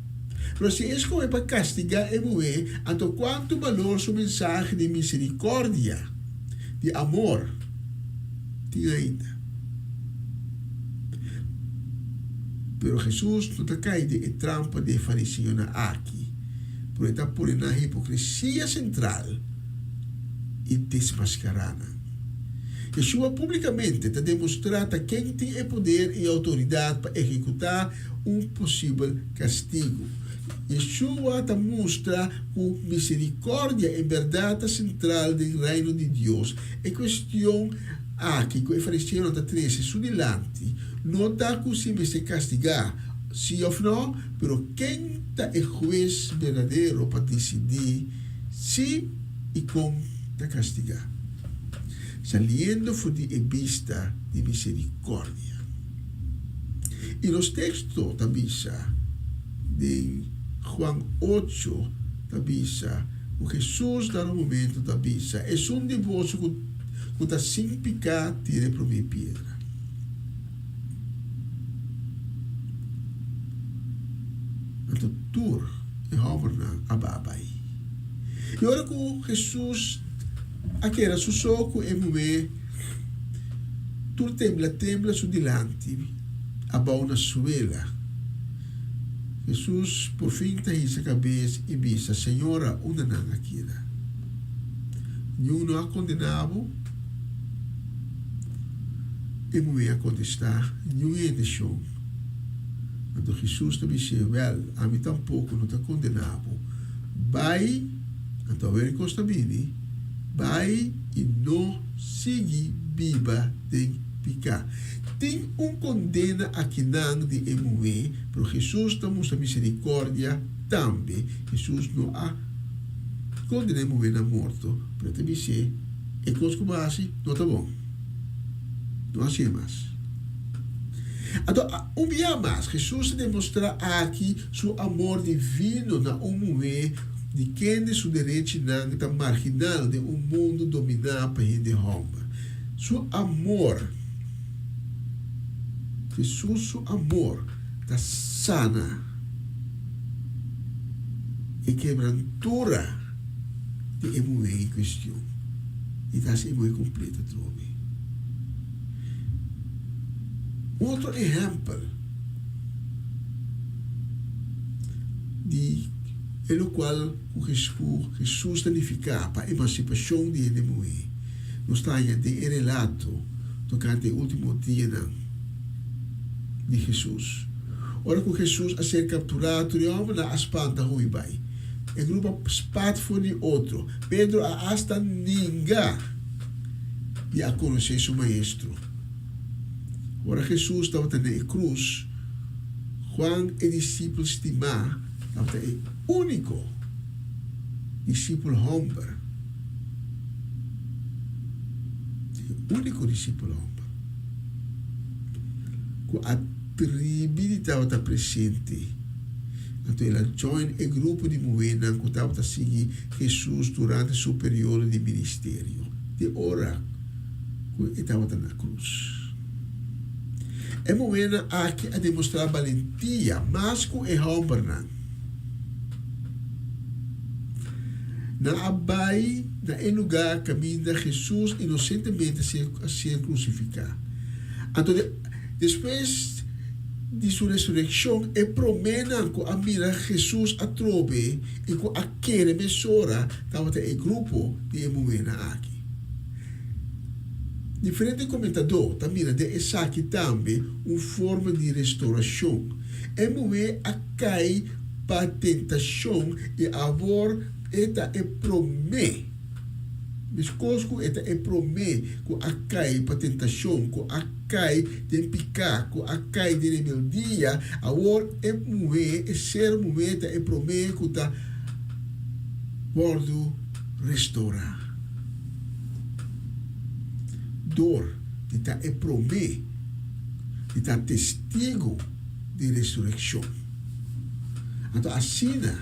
Pero si e skohe pa kastigá e muhé, anto kuantu balor su mensahe di miserikòrdia, di amor, tin ainda? Pero Hesus no ta kai den e trampa di e fariseonan aki, pero e ta pone nan hipokresia sentral i desmaskará nan. Yeshua públikamente ta demostrá ta ken tin e poder i outoridat pa ehekutá un posibel kastigu. Yeshua ta mustra ku miserikòrdia en bèrdat ta sentral den Reino di Dios. E kuestion aki ku e fariseonan ta trese su dilanti no ta ku si mester kastigá sí òf nò, pero ken ta e hues berdadero pa disidí si i kon ta kastigá, saliendo for di e bista di miserikòrdia. I nos teksto ta bisa den Juan ocho ta bisa ku Hesus na un momento ta bisa, Esun di boso ku ku ta sin piká tira e promé piedra. Anto tur e hòmbernan a ba bai. I ora ku Hesus a keda su so ku e muhé, tur tembla tembla su dilanti, abou na suela. Hesus por fin ta hisa kabes i bisa, Señora, unda nan a keda? Niun no a kondená bo? E muhé a kontestá, Niun hende, Shon. Anto Hesus ta bis'é, Wèl, ami tampoko no ta kondená bo. Bai, anto awe kos ta bini, bai i no sigui biba den piká. Tin un kondena akinan di e muhé, pero Hesus ta mustra miserikòrdia tambe. Hesus no a kondená e muhé na morto, pero e ta bis'é, E kos ku bo a hasi no ta bon. No hasié mas. Anto, un bia mas, Hesus ta demostrá aki su amor divino na un muhé di kende su derechinan ta marginal den un mundu dominá pa hende hòmber. Su amor, Hesus su amor ta sana e kebrantura di e muhé en kuestion i ta hasi e muhé kompleto atrobe. Otro ehèmpel di e lokual ku Hesus ta nifiká pa emansipashon di hende muhé nos ta haña den e relato tokante e último dianan di Hesus. Ora ku Hesus a ser kapturá, tur e hòmbernan a spanta hui bai. E grupo a spat for di otro. Pedro a asta ninga di a konosé su Maestro. Ora Hesus tabata na e krus, Juan, e disipel stimá, tabata e úniko disipel hòmber, e úniko disipel hòmber ku a tribi di tabata presente. Anto el a join e grupo di muhénan ku tabata sigui Hesus durante su periodo di ministerio, te ora ku e tabata na krus. E muhénan aki a demostrá balentia mas ku e hòmbernan. Nan a bai na e lugá kaminda Hesus inosentemente a ser krusifiká. Anto despues di su resurekshon, e proménan ku a mira Hesus atrobe i ku a kere mesora tabata e grupo di e muhénan aki. Diferente komentadó ta mira den esaki tambe un forma di restourashon. E muhé a kai pa tentashon i awor e ta e promé. Meskos ku e ta e promé ku a kai pa tentashon, ku a kai den piká, ku a kai den rebeldia, awor e muhé, e ser muhé ta e promé ku ta wòrdu restourá. Dor di ta e promé di ta testigu di resurekshon. Anto asina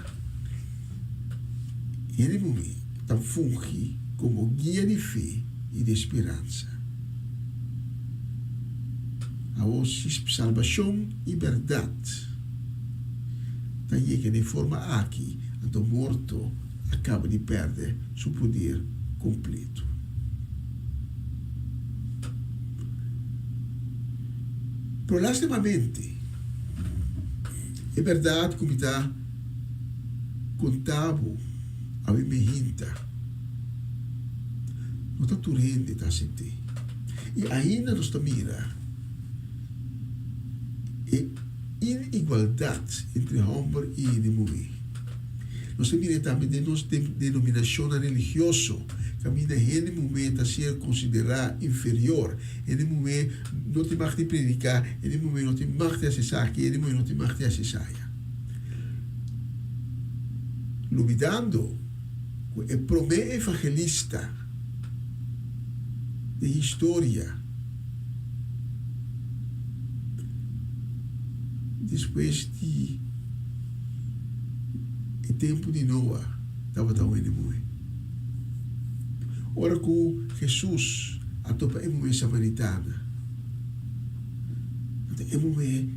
hende muhé ta fungi komo guia di fe i di speransa. Awor si salbashon i bèrdat ta yega den forma aki, anto morto a kaba di pèrdè su poder kompleto. Pero lastimamente, e bèrdat ku mi ta konta bo awe mi hinta, no ta tur hende ta asept'é. I ainda nos ta mira e inigualdat entre hòmber i hende muhé. Nos ta mira tambe den nos denominashonnan religioso, kaminda hende muhé ta ser konsiderá inferior, hende muhé no tin mag di prediká, hende muhé no tin mag di hasi esaki, hende muhé no tin mag di hasi esaya. Lubidando ku e promé evangelista den historia despues di e tempu di Noa tabata un hende muhé. Ora ku Hesus a topa e muhé samaritana, anto e muhé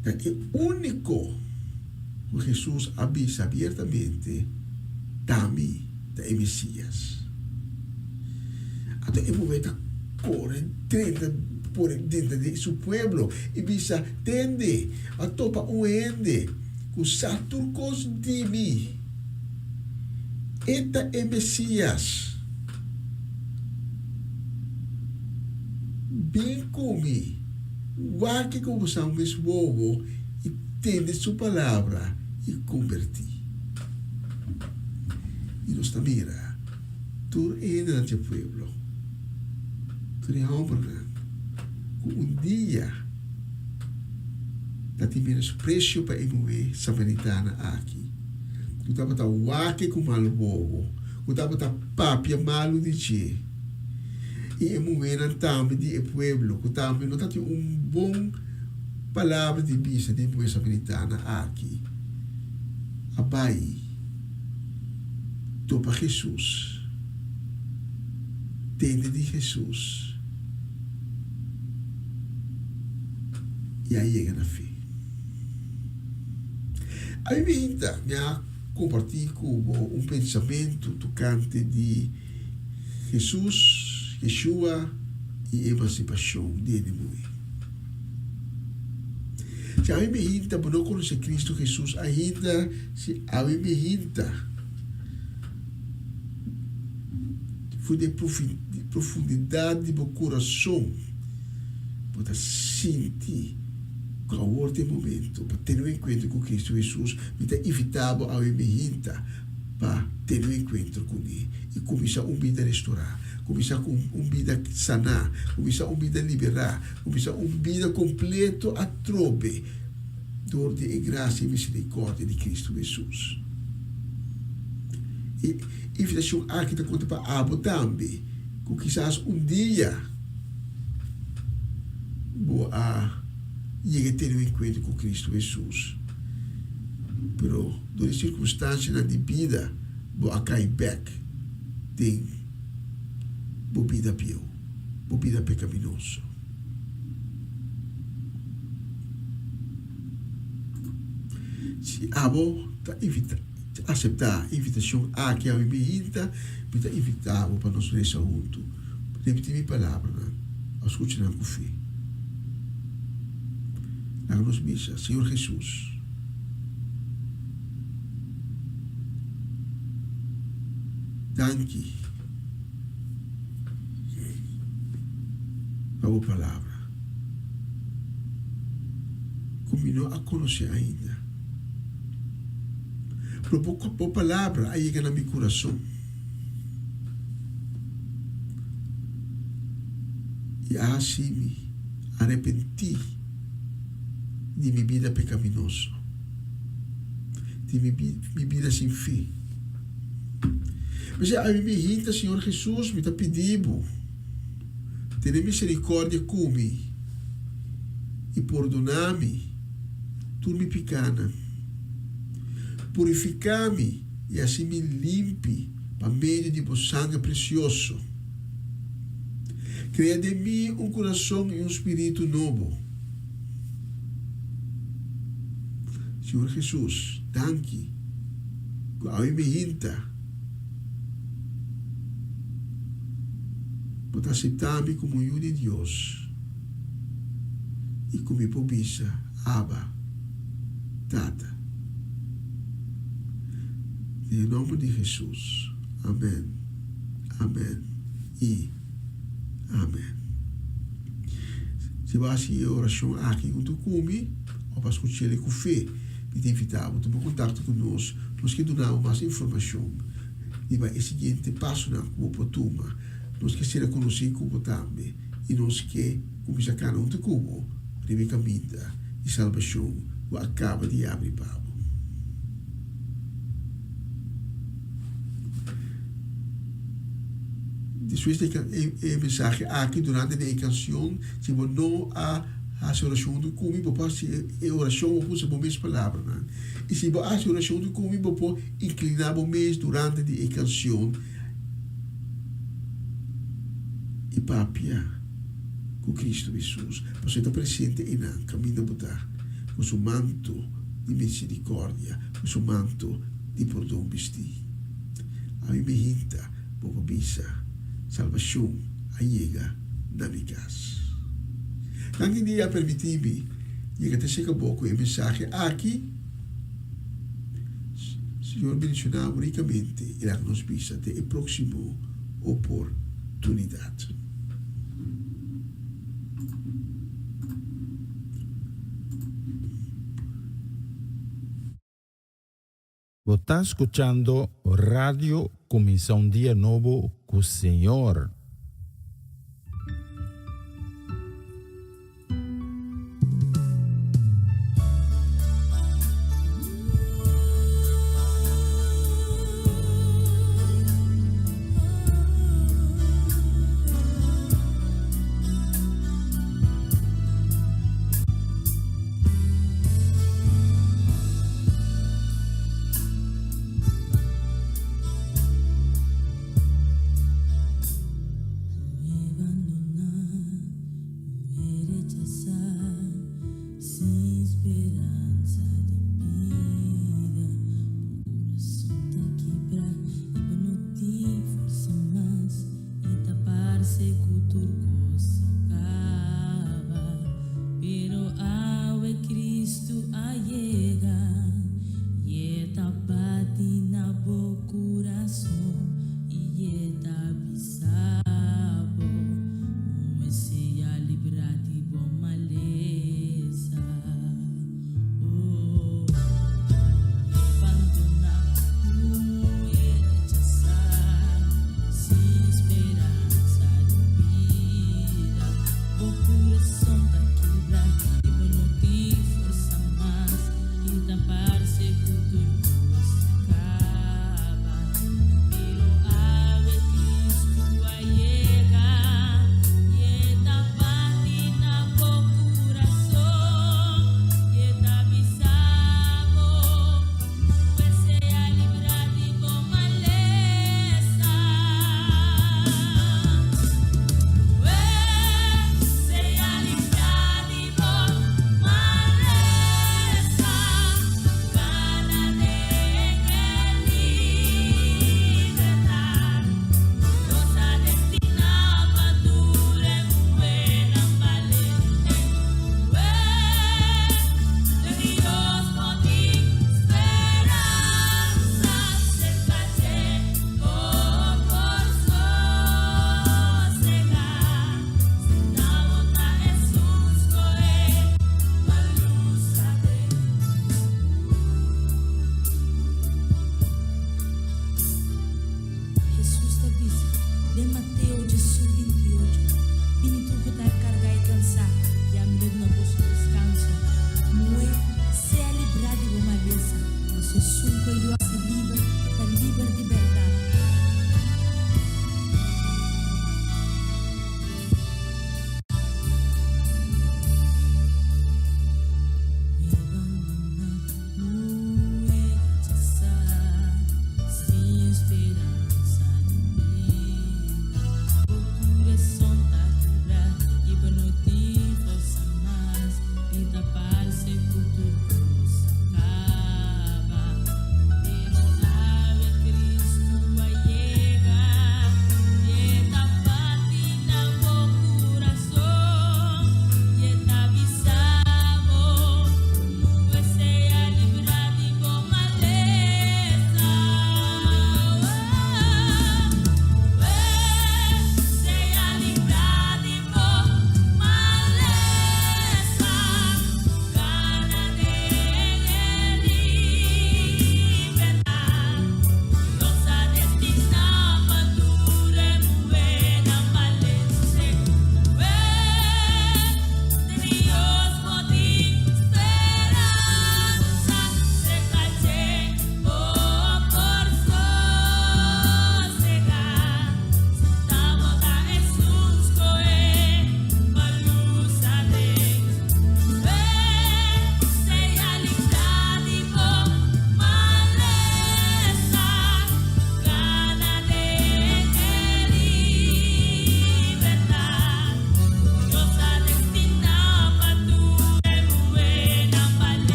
ta e úniko ku Hesus a bisa abiertamente, Ta mi ta e Mesias. Anto e muhé ta kore drenta por drenta den su pueblo i bisa, Tende, a topa un hende ku sa tur kos di mi. E ta e Mesias. Bin ku mi, wak ku bo sa mes wowo i tende su palabra i kombertí. I nos ta mira tur e hendenan dje pueblo, tur e hòmbernan ku un dia ta tin menospresio pa e muhé samaritana aki, ku tabata wak ku mal wowo, ku tabata papia malu di dje, i e muhénan tambe di e pueblo ku tambe no tatin un bon palabra di bisa di e muhé samaritana aki, a bai topa Hesus, tende di Hesus i a yega na fe. Ami binta mi a kompartí ku bo un pensamentu tokante di Hesus, Yeshua, i emansipashon di hende muhé. Si awe mi hinta bo no konosé Kristu Hesus ainda, si awe mi hinta for di e profundidat di bo kurason bo ta sinti ku awor ta e momento pa tene un enkuentro ku Kristu Hesus, mi ta invitá bo awe mi hinta pa tene un enkuentro kuné i kuminsá un bida restorá, kuminsá ku un bida saná, kuminsá un bida liberá, kuminsá un bida kompleto atrobe dor di e grasia i miserikòrdia di Kristu Hesus. E invitashon aki ta konta pa abo tambe, ku kisas un dia bo a yega tene un enkuentro ku Kristu Hesus. Pero dor di sirkunstansianan di bida bo a kai bèk den bo bida bieu, bo bida pekaminoso. Si abo ta invita, aseptá e invitashon aki awe mihinta, mi ta invitá bo pa nos resa huntu. Repití mi palabranan òf skucha nan ku fe. Laga nos bisa, Señor Hesus, danki pa bo palabra ku mi no a konosé ainda. Pero bo palabra a yega na mi kurason i a hasi mi arepentí di mi bida pekaminoso, di mi bida sin fe. P'esei ami mi hinta, Señor Hesus, mi ta pidi bo, tene misericordia ku mi i pordona mi tur mi pikanan. Purifiká mi i hasi mi limpi pa medio di bo sanger presioso. Krea den mi un kurason i un spiritu nobo. Señor Hesus, danki ku awe mi hinta. Bo ta aseptá mi komo yu di Dios i ku mi por bisa, Abba, Tata. Den e nòmber di Hesus, amèn, amèn i amèn. Si bo hasi e orashon aki huntu ku mi òf a skuch'el ku fe, mi ta invitá bo tuma kontakto ku nos. Nos ke duna bo mas informashon riba e siguiente pasonan ku bo por tuma. Nos ke sera konosí ku bo tambe i nos ke kuminsá kana huntu ku bo riba e kaminda di salbashon ku a kaba di yabri pa bo. Despues di e mensahe aki durante di e kanshon, si bo no a hasi orashon huntu ku mi, bo por hasi e orashon, bo por usa bo mes palabranan. I si bo a hasi orashon huntu ku mi, bo por inkliná bo mes durante di e kanshon i papia ku Kristu Hesus, pasobra e ta presente einan kaminda bo ta, ku su manto di miserikòrdia, ku su manto di pordon bistí. Ami mi hinta bo pa bisa, Salbashon a yega na mi kas. Danki di a permití mi yega te serka bo ku e mensahe aki. Señor bendishoná bo rikamente i laga nos bisa te e próksimo oportunidat. Bo ta skuchando Radio Kuminsá un Dia Nobo ku Señor.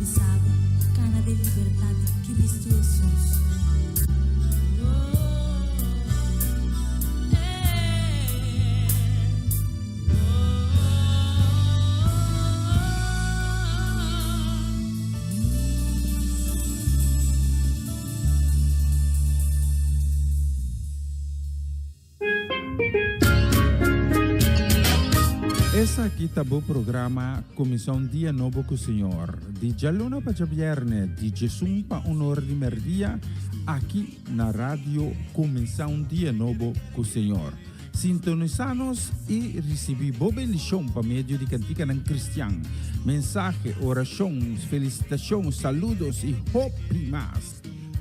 bisa bo, kana den libertat di Kristu Hesus. Esaki ta bo programa Kuminsá un Dia Nobo ku Señor, di djaluna pa djabièrnè, di djesun pa un or di mèrdia, aki na Radio Kuminsá un Dia Nobo ku Señor. Sintonisá nos i risibí bo bendishon pa medio di kantikanan kristian, mensahe, orashon, felisitashon, saludos i hopi mas.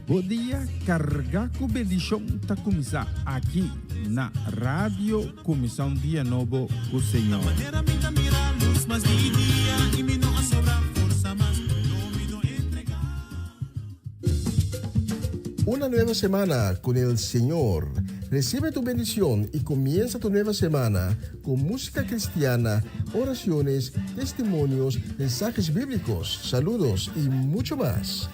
Bo dia kargá ku bendishon ta kuminsá aki na Radio Kuminsá un Dia Nobo ku Señor. Una nueva semana con el Señor. Recibe tu bendición y comienza tu nueva semana con música cristiana, oraciones, testimonios, mensajes bíblicos, saludos y mucho más.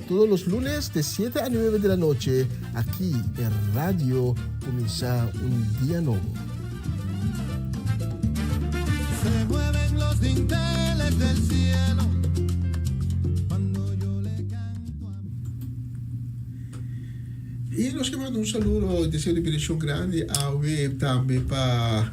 Todos los lunes de 7 a 9 de la noche, aquí en Radio Comienza un Día Nuevo. Se mueven los dinteles del cielo cuando yo le canto a I nos ke manda un saludo i deseo di bendishon grandi awe tambe pa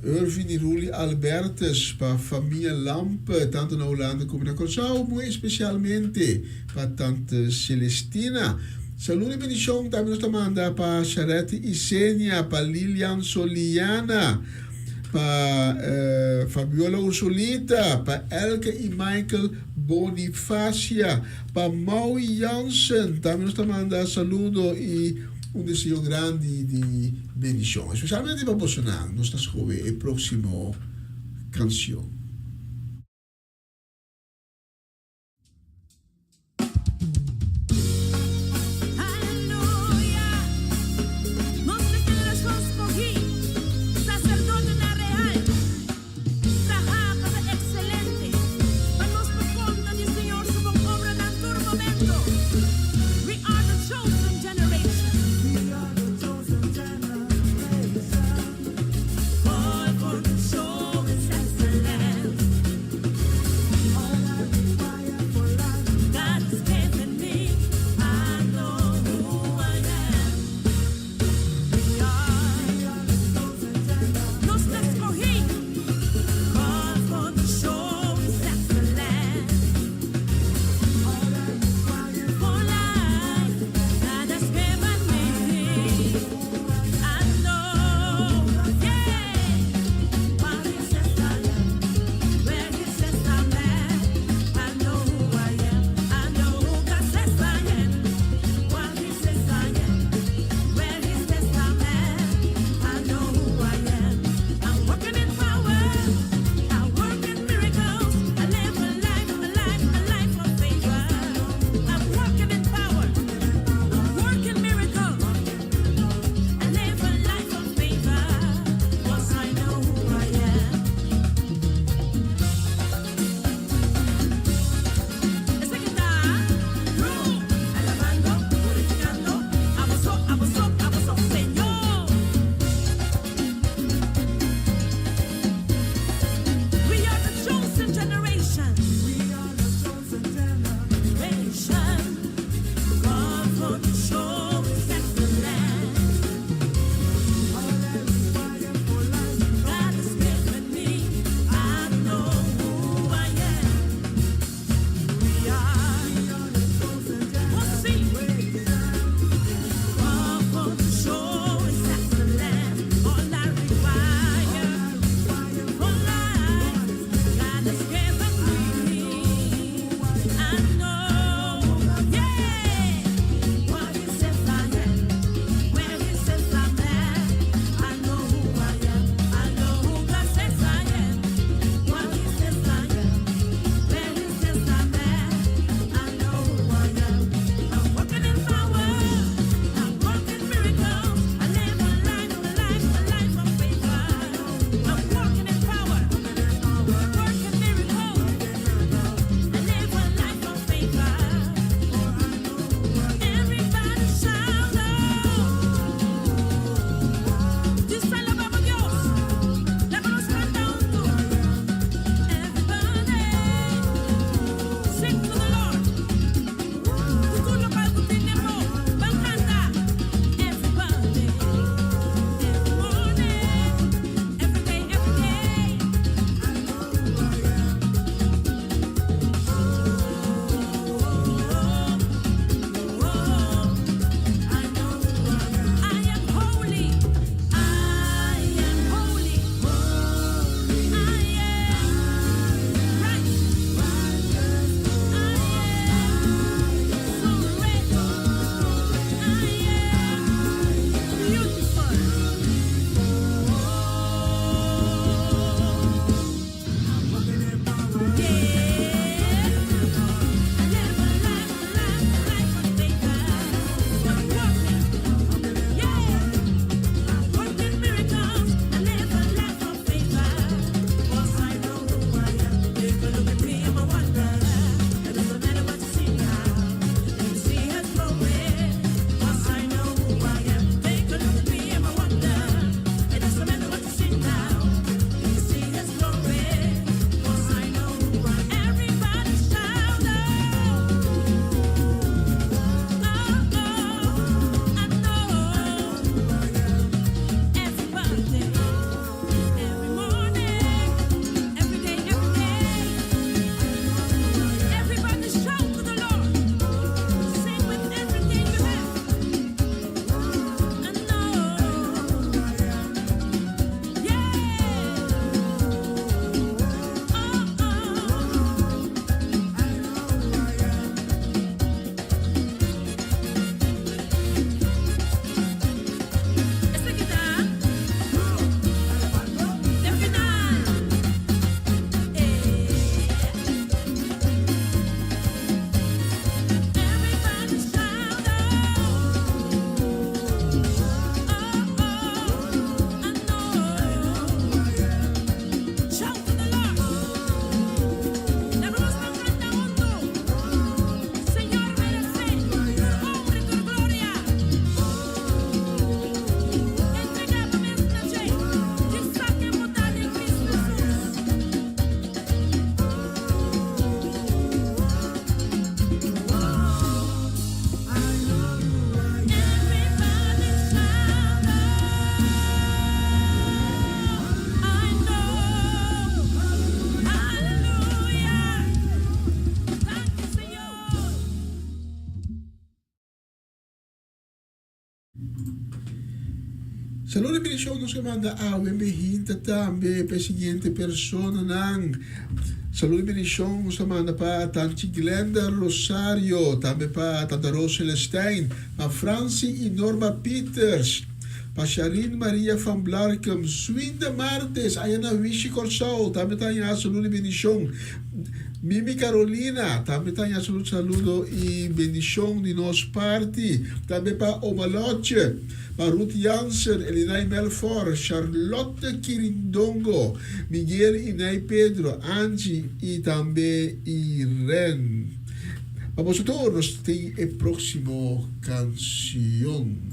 Irvin i Ruli Albertus, pa famia Lampe, tantu na Hulanda komo na Kòrsou, muy espesialmente pa tante Celestina. Saludo i bendishon tambe nos ta manda pa Sharetti Isenia, pa Lilian Soliana, pa Fabiola Ursulita, pa Elke i Michael Bonifacia, Pa Maui Jansen tambe nos ta manda saludo y un deseo grandi di bendicion. Especialmente pa bosonan nos ta scoge e proximo cancion. Aleluya! Nos ta generacion scogi, sacerdotenan real. Traha pa ta excelente, pa nos por conta di Señor su bon obranan tur momento. We are the chosen generation. We are the chosen generation. Called for to show His excellence. Salud y bendicion nos ke manda awe mi hinta tambe pa e siguiente personanan. Salud y bendicion nos ta manda pa Tanchi Glenda Rosario, tambe pa Tanta Rose Celestijn, pa Franci y Norma Pieters, pa Sharine Maria van Blarkum, Swinda Martes, aya na Wishi Corsou, tambe ta haña salud y bendicion. Mimi Carolina, tambe ta haña salud saludo y bendicion di nos parti. Tambe pa Oma Lotje. Pa Ruth Jansen, Elinay Melfor, Charlotte Kirindongo, Miguel y Nay Pedro, Angie y tambe Irene. Pa boso tur nos tin e proximo cancion.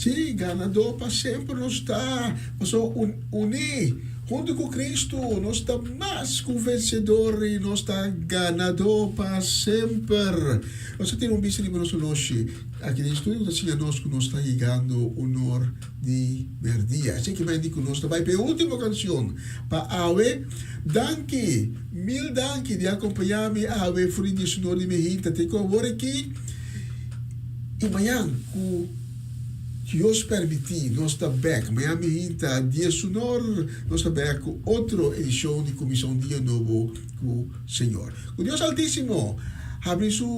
Sí, ganadó pa semper nos ta, pasobra un uní huntu ku Kristu nos ta mas ku vensedor i nos ta ganadó pa semper. Nos a tira un bista riba nos oloshi aki den estudio ku ta siña nos ku nos ta yegando unor di mèrdia. Esei ke mei di ku nos ta bai pa e último kanshon pa awe. Danki, mil danki di akompañá mi awe for di diesunor di mehinta te ku awor aki. I mañan ku Dios permití nos ta bèk. Mañan mehinta diesunor nos ta bèk ku otro edishon di Kuminsá un Dia Nobo ku Señor. Ku Dios Altísimo habri su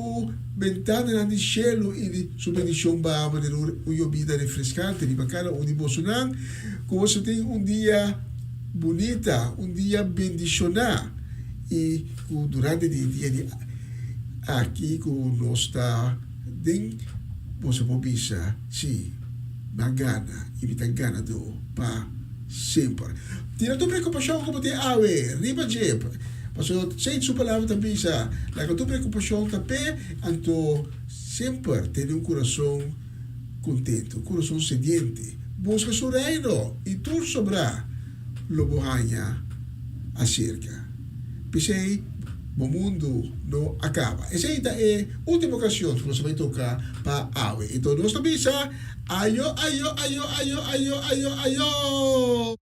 bentananan di shelu i su bendishon baha manera un yobida refreskante riba kada un di bosonan. Ku boso tin un dia bunita, un dia bendishoná i ku durante di e dia di aki ku nos ta den boso por bisa, Sí, mi a gana i mi ta ganadó pa semper. Tira tur preokupashon ku bo tin awe riba dje, pasobra Satan su palabra ta bisa, Laga tur preokupashon ta p'e, anto semper tene un kurason kontentu, un kurason sediente. Buska su Reino, i tur sobrá lo bo haña aserka. P'esei bo mundu no a kaba. Esei ta e último kanshon ku nos a bai toka pa awe. Enton nos ta bisa, Ayo, ayo, ayo, ayo, ayo, ayo, ayo!